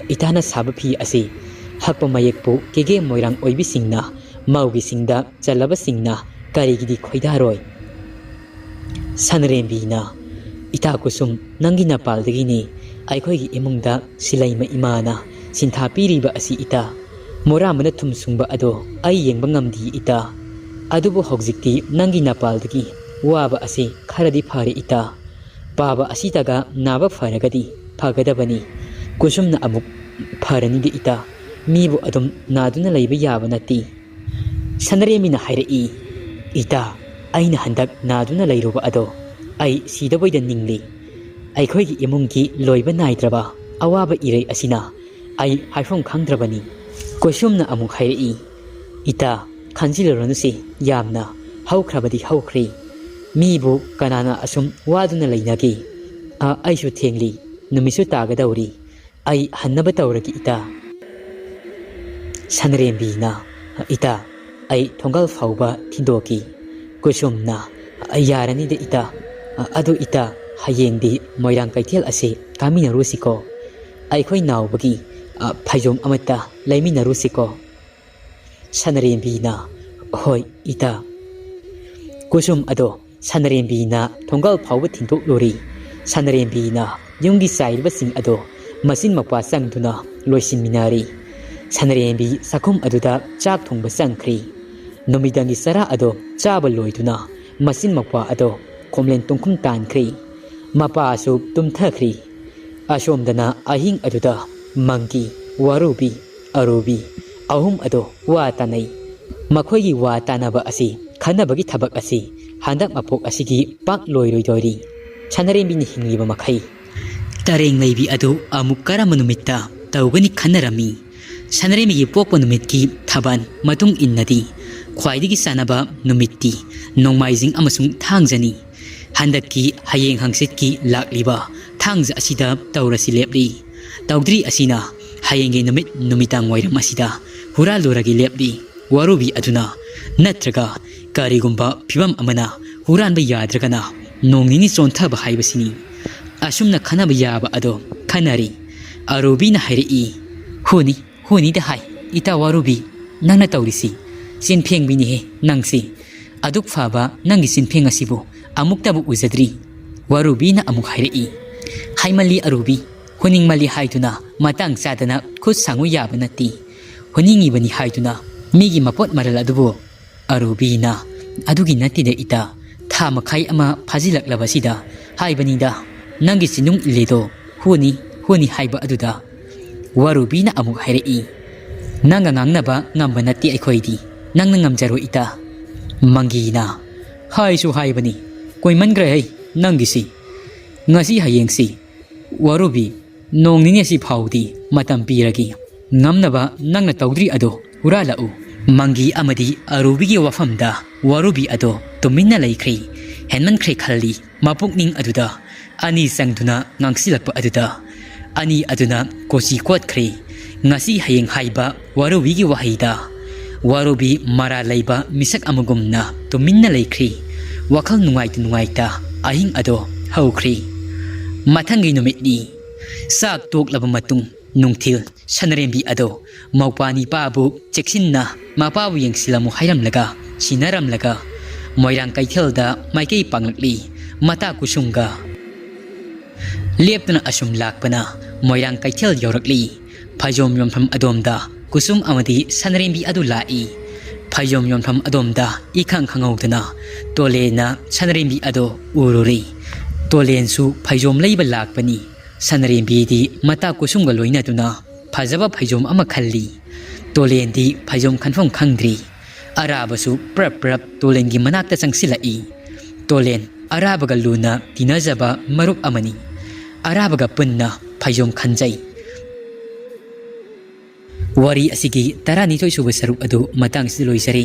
ꯏꯇꯥꯅ ꯁꯥꯕ ꯐꯤ ꯑꯁꯤ ꯍꯛꯄ ꯃꯌꯦꯛꯄꯨ ꯀꯦꯒꯦ ꯃꯣꯏꯔꯥꯡ ꯑꯣꯏꯕꯤꯁꯤꯡꯅ, ꯃꯧꯒꯤꯁꯤꯡꯗ ꯆꯜꯂꯕꯁꯤꯡꯅ ꯀꯔꯤꯒꯤꯗꯤ ꯈꯣꯏꯗꯥꯔꯣꯏ? ꯁꯅꯔꯦꯝꯕꯤꯅ, ꯏꯇꯥ ꯀꯨꯁꯨꯝ, ꯅꯪꯒꯤ ꯅꯄꯥꯜꯗꯒꯤꯅꯤ ꯑꯩꯈꯣꯏꯒꯤ ꯏꯃꯨꯡꯗ ꯁꯤꯂꯩꯃ ꯏꯃꯥꯅ ꯁꯤꯟꯊꯥ ꯄꯤꯔꯤꯕ ꯑꯁꯤ ꯏꯇꯥ꯫ ꯃꯣꯔꯥꯝꯕꯅ ꯊꯨꯝ ꯁꯨꯡꯕ ꯑꯗꯣ ꯑꯩ ꯌꯦꯡꯕ ꯉꯝꯗꯦ ꯏꯇꯥ꯫ ꯑꯗꯨꯕꯨ ꯍꯧꯖꯤꯛꯇꯤ ꯅꯪꯒꯤ ꯅꯄꯥꯜꯗꯒꯤ ꯋꯥꯕ ꯑꯁꯤ ꯈꯔꯗꯤ ꯐꯔꯦ ꯏꯇꯥ꯫ ꯄꯥꯕ ꯑꯁꯤꯇꯒ ꯅꯥꯕ ꯐꯔꯒꯗꯤ ꯐꯒꯗꯕꯅꯤ꯫ ꯀꯨꯁꯨꯝꯅ ꯑꯃꯨꯛ, ꯐꯔꯅꯤꯗ ꯏꯇꯥ, ꯃꯤꯕꯨ ꯑꯗꯨꯝ ꯅꯥꯗꯨꯅ ꯂꯩꯕ ꯌꯥꯕ ꯅꯠꯇꯦ꯫ ꯁꯅꯔꯦꯝꯕꯤꯅ ꯍꯥꯏꯔꯛꯏ, ꯏꯇꯥ, ꯑꯩꯅ ꯍꯟꯗꯛ ꯅꯥꯗꯨꯅ ꯂꯩꯔꯨꯕ ꯑꯗꯣ ꯑꯩ ꯁꯤꯗꯕꯣꯏꯗ ꯅꯤꯡꯂꯤ꯫ ꯑꯩꯈꯣꯏꯒꯤ ꯏꯃꯨꯡꯒꯤ ꯂꯣꯏꯕ ꯅꯥꯏꯗ꯭ꯔꯕ ꯑꯋꯥꯕ ꯏꯔꯩ ꯑꯁꯤꯅ ꯑꯩ ꯍꯥꯏꯐꯝ ꯈꯪꯗ꯭ꯔꯕꯅꯤ꯫ ꯀꯨꯁꯨꯝꯅ ꯑꯃꯨꯛ ꯍꯥꯏꯔꯛꯏ, ꯏꯇꯥ, ꯈꯟꯖꯤꯜꯂꯨꯔꯅꯨꯁꯤ ꯌꯥꯝꯅ, ꯍꯧꯈ꯭ꯔꯕꯗꯤ ꯍꯧꯈ꯭ꯔꯦ꯫ ꯃꯤꯕꯨ ꯀꯅꯥꯅ ꯑꯁꯨꯝ ꯋꯥꯗꯨꯅ ꯂꯩꯅꯒꯦ? ꯑ, ꯑꯩꯁꯨ ꯊꯦꯡꯂꯤ, ꯅꯨꯃꯤꯠꯁꯨ ꯇꯥꯒꯗꯧꯔꯤ꯫ ꯑꯩ ꯍꯟꯅꯕ ꯇꯧꯔꯒꯦ ꯏꯇꯥ꯫ ꯁꯅꯔꯦꯝꯕꯤꯅ, ꯏꯇꯥ, ꯑꯩ ꯊꯣꯡꯒꯥꯜ ꯐꯥꯎꯕ ꯊꯤꯟꯗꯣꯛꯀꯦ꯫ ꯀꯨꯁꯨꯝꯅ, ꯌꯥꯔꯅꯤꯗ ꯏꯇꯥ꯫ ꯑꯗꯨ ꯏꯇꯥ, ꯍꯌꯦꯡꯗꯤ ꯃꯣꯏꯔꯥꯡ ꯀꯩꯊꯦꯜ ꯑꯁꯤ ꯀꯥꯃꯤꯟꯅꯔꯨꯁꯤꯀꯣ꯫ ꯑꯩꯈꯣꯏ ꯅꯥꯎꯕꯒꯤ, ꯑ, ꯐꯩꯖꯣꯝ ꯑꯃꯠꯇ ꯂꯩꯃꯤꯟꯅꯔꯨꯁꯤꯀꯣ꯫ ꯁꯅꯔꯦꯝꯕꯤꯅ, ꯍꯣꯏ ꯏꯇꯥ꯫ ꯀꯨꯁꯨꯝ ꯑꯗꯣ ꯁꯅꯔꯦꯝꯕꯤꯅ ꯊꯣꯡꯒꯥꯜ ꯐꯥꯎꯕ ꯊꯤꯟꯗꯣꯛꯂꯨꯔꯤ꯫ ꯁꯅꯔꯦꯝꯕꯤꯅ ꯌꯨꯝꯒꯤ ꯆꯥꯏꯔꯤꯕꯁꯤꯡ ꯑꯗꯣ ꯃꯆꯤꯟ ꯃꯧꯄ꯭ꯋꯥ ꯆꯪꯗꯨꯅ ꯂꯣꯏꯁꯤꯟꯃꯤꯟꯅꯔꯤ꯫ ꯁꯅꯔꯦꯝꯕꯤ ꯆꯥꯛꯈꯨꯝ ꯑꯗꯨꯗ ꯆꯥꯛ ꯊꯣꯡꯕ ꯆꯪꯈ꯭ꯔꯤ꯫ ꯅꯨꯃꯤꯗꯥꯡꯒꯤ ꯆꯔꯥ ꯑꯗꯣ ꯆꯥꯕ ꯂꯣꯏꯗꯨꯅ ꯃꯆꯤꯟ ꯃꯧꯄ꯭ꯋꯥ ꯑꯗꯣ ꯈꯣꯝꯂꯦꯟ ꯇꯨꯝꯈꯨꯝ ꯇꯥꯟꯈ꯭ꯔꯤ꯫ ꯃꯄꯥꯁꯨ ꯇꯨꯝꯊꯈ꯭ꯔꯤ꯫ ꯑꯁꯣꯝꯗꯅ ꯑꯍꯤꯡ ꯑꯗꯨꯗ ꯃꯪꯒꯤ, ꯋꯥꯔꯨꯕꯤ, ꯑꯔꯨꯕꯤ ꯑꯍꯨꯝ ꯑꯗꯣ ꯋꯥ ꯇꯥꯅꯩ꯫ ꯃꯈꯣꯏꯒꯤ ꯋꯥ ꯇꯥꯅꯕ ꯑꯁꯤ, ꯈꯟꯅꯕꯒꯤ ꯊꯕꯛ ꯑꯁꯤ ꯍꯟꯗꯛ ꯃꯄꯣꯛ ꯑꯁꯤꯒꯤ ꯄꯥꯛ ꯂꯣꯏꯔꯣꯏꯗꯣꯔꯤ꯫ ꯁꯅꯔꯦꯝꯕꯤꯅ ꯍꯤꯡꯂꯤꯕ ꯃꯈꯩ ꯇꯔꯦꯡ ꯂꯩꯕꯤ ꯑꯗꯨ ꯑꯃꯨꯛ ꯀꯔꯝꯕ ꯅꯨꯃꯤꯠꯇ ꯇꯧꯒꯅꯤ ꯈꯟꯅꯔꯝꯃꯤ꯫ ꯁꯅꯔꯦꯝꯕꯤꯒꯤ ꯄꯣꯛꯄ ꯅꯨꯃꯤꯠꯀꯤ ꯊꯕꯥꯟ ꯃꯇꯨꯡ ꯏꯟꯅꯗꯤ ꯈ꯭ꯋꯥꯏꯗꯒꯤ ꯆꯥꯟꯅꯕ ꯅꯨꯃꯤꯠꯇꯤ ꯅꯣꯡꯃꯥꯏꯖꯤꯡ ꯑꯃꯁꯨꯡ ꯊꯥꯡꯖꯅꯤ꯫ ꯍꯟꯗꯛꯀꯤ, ꯍꯌꯦꯡ ꯍꯪꯆꯤꯠꯀꯤ ꯂꯥꯛꯂꯤꯕ ꯊꯥꯡꯖ ꯑꯁꯤꯗ ꯇꯧꯔꯁꯤ ꯂꯦꯞꯂꯤ꯫ ꯇꯧꯗ꯭ꯔꯤ ꯑꯁꯤꯅ ꯍꯌꯦꯡꯒꯤ ꯅꯨꯃꯤꯠ ꯅꯨꯃꯤꯗꯥꯡ ꯋꯥꯏꯔꯝ ꯑꯁꯤꯗ ꯍꯨꯔꯥꯜꯂꯨꯔꯒꯦ ꯂꯦꯞꯂꯤ꯫ ꯋꯥꯔꯨꯕꯤ ꯑꯗꯨꯅ, ꯅꯠꯇ꯭ꯔꯒ ꯀꯔꯤꯒꯨꯝꯕ ꯐꯤꯕꯝ ꯑꯃꯅ ꯍꯨꯔꯥꯟꯕ ꯌꯥꯗ꯭ꯔꯒꯅ ꯅꯣꯡ ꯅꯤꯅꯤ ꯆꯣꯟꯊꯕ ꯍꯥꯏꯕꯁꯤꯅꯤ꯫ ꯑꯁꯨꯝꯅ ꯈꯟꯅꯕ ꯌꯥꯕ ꯑꯗꯣ ꯈꯟꯅꯔꯤ꯫ ꯑꯔꯨꯕꯤꯅ ꯍꯥꯏꯔꯛꯏ, ꯍꯨꯅꯤ, ꯍꯨꯅꯤꯗ ꯍꯥꯏ, ꯏꯇꯥ ꯋꯥꯔꯨꯕꯤ, ꯅꯪꯅ ꯇꯧꯔꯤꯁꯤ ꯆꯤꯟꯐꯦꯡꯕꯤꯅꯤꯍꯦ ꯅꯪꯁꯤ꯫ ꯑꯗꯨꯛ ꯐꯕ ꯅꯪꯒꯤ ꯆꯤꯟꯐꯦꯡ ꯑꯁꯤꯕꯨ ꯑꯃꯨꯛꯇꯕꯨ ꯎꯖꯗ꯭ꯔꯤ꯫ ꯋꯥꯔꯨꯕꯤꯅ ꯑꯃꯨꯛ ꯍꯥꯏꯔꯛꯏ, ꯍꯥꯏꯃꯜꯂꯤ ꯑꯔꯨꯕꯤ, ꯍꯨꯅꯤꯡꯃꯜꯂꯤ ꯍꯥꯏꯗꯨꯅ ꯃꯇꯥꯡ ꯆꯥꯗꯅ ꯈꯨꯠ ꯁꯥꯡꯉꯨ ꯌꯥꯕ ꯅꯠꯇꯦ꯫ ꯍꯨꯅꯤꯡꯉꯤꯕꯅꯤ ꯍꯥꯏꯗꯨꯅ ꯃꯤꯒꯤ ꯃꯄꯣꯠ ꯃꯔꯜ ꯑꯗꯨꯕꯨ꯫ ꯑꯔꯨꯕꯤꯅ, ꯑꯗꯨꯒꯤ ꯅꯠꯇꯦꯗ ꯏꯇꯥ, ꯊꯥ ꯃꯈꯥꯏ ꯑꯃ ꯐꯥꯖꯤꯜꯂꯛꯂꯕꯁꯤꯗ ꯍꯥꯏꯕꯅꯤꯗ, ꯅꯪꯒꯤ ꯆꯤꯅꯨꯡ ꯏꯜꯂꯦꯗꯣ ꯍꯨꯅꯤ, ꯍꯨꯅꯤ ꯍꯥꯏꯕ ꯑꯗꯨꯗ꯫ ꯋꯥꯔꯨꯕꯤꯅ ꯑꯃꯨꯛ ꯍꯥꯏꯔꯛꯏ, ꯅꯪꯒ ꯉꯥꯡꯅꯕ ꯉꯝꯕ ꯅꯠꯇꯦ ꯑꯩꯈꯣꯏꯗꯤ, ꯅꯪꯅ ꯉꯝꯖꯔꯣ ꯏꯇꯥ꯫ ꯃꯪꯒꯤꯅ, ꯍꯥꯏꯁꯨ ꯍꯥꯏꯕꯅꯤ, ꯀꯨꯏꯃꯟꯈ꯭ꯔꯦ ꯍꯩ ꯅꯪꯒꯤꯁꯤ꯫ ꯉꯁꯤ ꯍꯌꯦꯡꯁꯤ ꯋꯥꯔꯨꯕꯤ, ꯅꯣꯡ ꯅꯤꯅꯤ ꯑꯁꯤ ꯐꯥꯎꯗꯤ ꯃꯇꯝ ꯄꯤꯔꯒꯦ꯫ ꯉꯝꯅꯕ ꯅꯪꯅ ꯇꯧꯗ꯭ꯔꯤ ꯑꯗꯣ ꯍꯨꯔꯥꯜꯂꯛꯎ꯫ ꯃꯪꯒꯤ ꯑꯃꯗꯤ ꯑꯔꯨꯕꯤꯒꯤ ꯋꯥꯐꯝꯗ ꯋꯥꯔꯨꯕꯤ ꯑꯗꯣ ꯇꯨꯃꯤꯟꯅ ꯂꯩꯈ꯭ꯔꯦ꯫ ꯍꯦꯟꯃꯟꯈ꯭ꯔꯦ ꯈꯜꯂꯤ ꯃꯄꯨꯛꯅꯤꯡ ꯑꯗꯨꯗ꯫ ꯑꯅꯤ ꯆꯪꯗꯨꯅ ꯉꯥꯡꯁꯤꯜꯂꯛꯄ ꯑꯗꯨꯗ ꯑꯅꯤ ꯑꯗꯨꯅ ꯀꯣꯆꯤ ꯀꯣꯠꯈ꯭ꯔꯦ꯫ ꯉꯁꯤ ꯍꯌꯦꯡ ꯍꯥꯏꯕ ꯋꯥꯔꯨꯕꯤꯒꯤ ꯋꯥꯍꯩꯗ ꯋꯥꯔꯨꯕꯤ ꯃꯔꯥ ꯂꯩꯕ ꯃꯤꯁꯛ ꯑꯃꯒꯨꯝꯅ ꯇꯨꯃꯤꯟꯅ ꯂꯩꯈ꯭ꯔꯦ꯫ ꯋꯥꯈꯜ ꯅꯨꯡꯉꯥꯏꯇ ꯅꯨꯡꯉꯥꯏꯇ ꯑꯍꯤꯡ ꯑꯗꯣ ꯍꯧꯈ꯭ꯔꯦ꯫ ꯃꯊꯪꯒꯤ ꯅꯨꯃꯤꯠꯅꯤ꯫ ꯆꯥꯛ ꯇꯣꯛꯂꯕ ꯃꯇꯨꯡ ꯅꯨꯡꯊꯤꯜ ꯁꯅꯔꯦꯝꯕꯤ ꯑꯗꯣ ꯃꯧꯄ꯭ꯋꯥ ꯅꯤꯄꯥꯕꯨ ꯆꯦꯛꯁꯤꯟꯅ ꯃꯄꯥꯕꯨ ꯌꯦꯡꯁꯤꯜꯂꯝꯃꯨ ꯍꯥꯏꯔꯝꯂꯒ ꯁꯤꯟꯅꯔꯝꯂꯒ ꯃꯣꯏꯔꯥꯡ ꯀꯩꯊꯦꯜꯗ ꯃꯥꯏꯀꯩ ꯄꯥꯡꯂꯛꯂꯤ꯫ ꯃꯇꯥ ꯀꯨꯁꯨꯝꯒ ꯂꯦꯞꯇꯅ ꯑꯁꯨꯝ ꯂꯥꯛꯄꯅ ꯃꯣꯏꯔꯥꯡ ꯀꯩꯊꯦꯜ ꯌꯧꯔꯛꯂꯤ꯫ ꯐꯩꯖꯣꯝ ꯌꯣꯟꯐꯝ ꯑꯗꯣꯝꯗ ꯀꯨꯁꯨꯝ ꯑꯃꯗꯤ ꯁꯅꯔꯦꯝꯕꯤ ꯑꯗꯨ ꯂꯥꯛꯏ꯫ ꯐꯩꯖꯣꯝ ꯌꯣꯟꯐꯝ ꯑꯗꯣꯝꯗ ꯏꯈꯪ ꯈꯪꯍꯧꯗꯅ ꯇꯣꯂꯦꯟꯅ ꯁꯅꯔꯦꯝꯕꯤ ꯑꯗꯣ ꯎꯔꯨꯔꯦ꯫ ꯇꯣꯂꯦꯟꯁꯨ ꯐꯩꯖꯣꯝ ꯂꯩꯕ ꯂꯥꯛꯄꯅꯤ꯫ ꯁꯅꯔꯦꯝꯕꯤꯗꯤ ꯃꯇꯥ ꯀꯨꯁꯨꯝꯒ ꯂꯣꯏꯅꯗꯨꯅ ꯐꯖꯕ ꯐꯩꯖꯣꯝ ꯑꯃ ꯈꯜꯂꯤ꯫ ꯇꯣꯂꯦꯟꯗꯤ ꯐꯩꯖꯣꯝ ꯈꯟꯐꯝ ꯈꯪꯗ꯭ꯔꯤ꯫ ꯑꯔꯥꯕꯁꯨ ꯄ꯭ꯔꯞ ꯄ꯭ꯔꯞ ꯇꯣꯂꯦꯟꯒꯤ ꯃꯅꯥꯛꯇ ꯆꯪꯁꯤꯜꯂꯛꯏ꯫ ꯇꯣꯂꯦꯟ ꯑꯔꯥꯕꯒ ꯂꯨꯅ ꯇꯤꯟꯅꯖꯕ ꯃꯔꯨꯞ ꯑꯃꯅꯤ꯫ ꯑꯔꯥꯕꯒ ꯄꯨꯟꯅ ꯐꯩꯖꯣꯝ ꯈꯟꯖꯩ꯫ ꯋꯥꯔꯤ ꯑꯁꯤꯒꯤ ꯇꯔꯥꯅꯤꯊꯣꯏ ꯁꯨꯕ ꯁꯔꯨꯛ ꯑꯗꯨ ꯃꯇꯥꯡꯁꯤꯗ ꯂꯣꯏꯖꯔꯦ꯫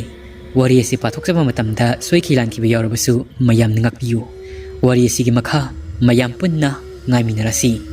ꯋꯥꯔꯤ ꯑꯁꯤ ꯄꯥꯊꯣꯛꯆꯕ ꯃꯇꯝꯗ ꯁꯣꯏꯈꯤ ꯂꯥꯟꯈꯤꯕ ꯌꯥꯎꯔꯕꯁꯨ ꯃꯌꯥꯝꯅ ꯉꯥꯛꯄꯤꯌꯨ꯫ ꯋꯥꯔꯤ ꯑꯁꯤꯒꯤ ꯃꯈꯥ ꯃꯌꯥꯝ ꯄꯨꯟꯅ ꯉꯥꯏꯃꯤꯟꯅꯔꯁꯤ꯫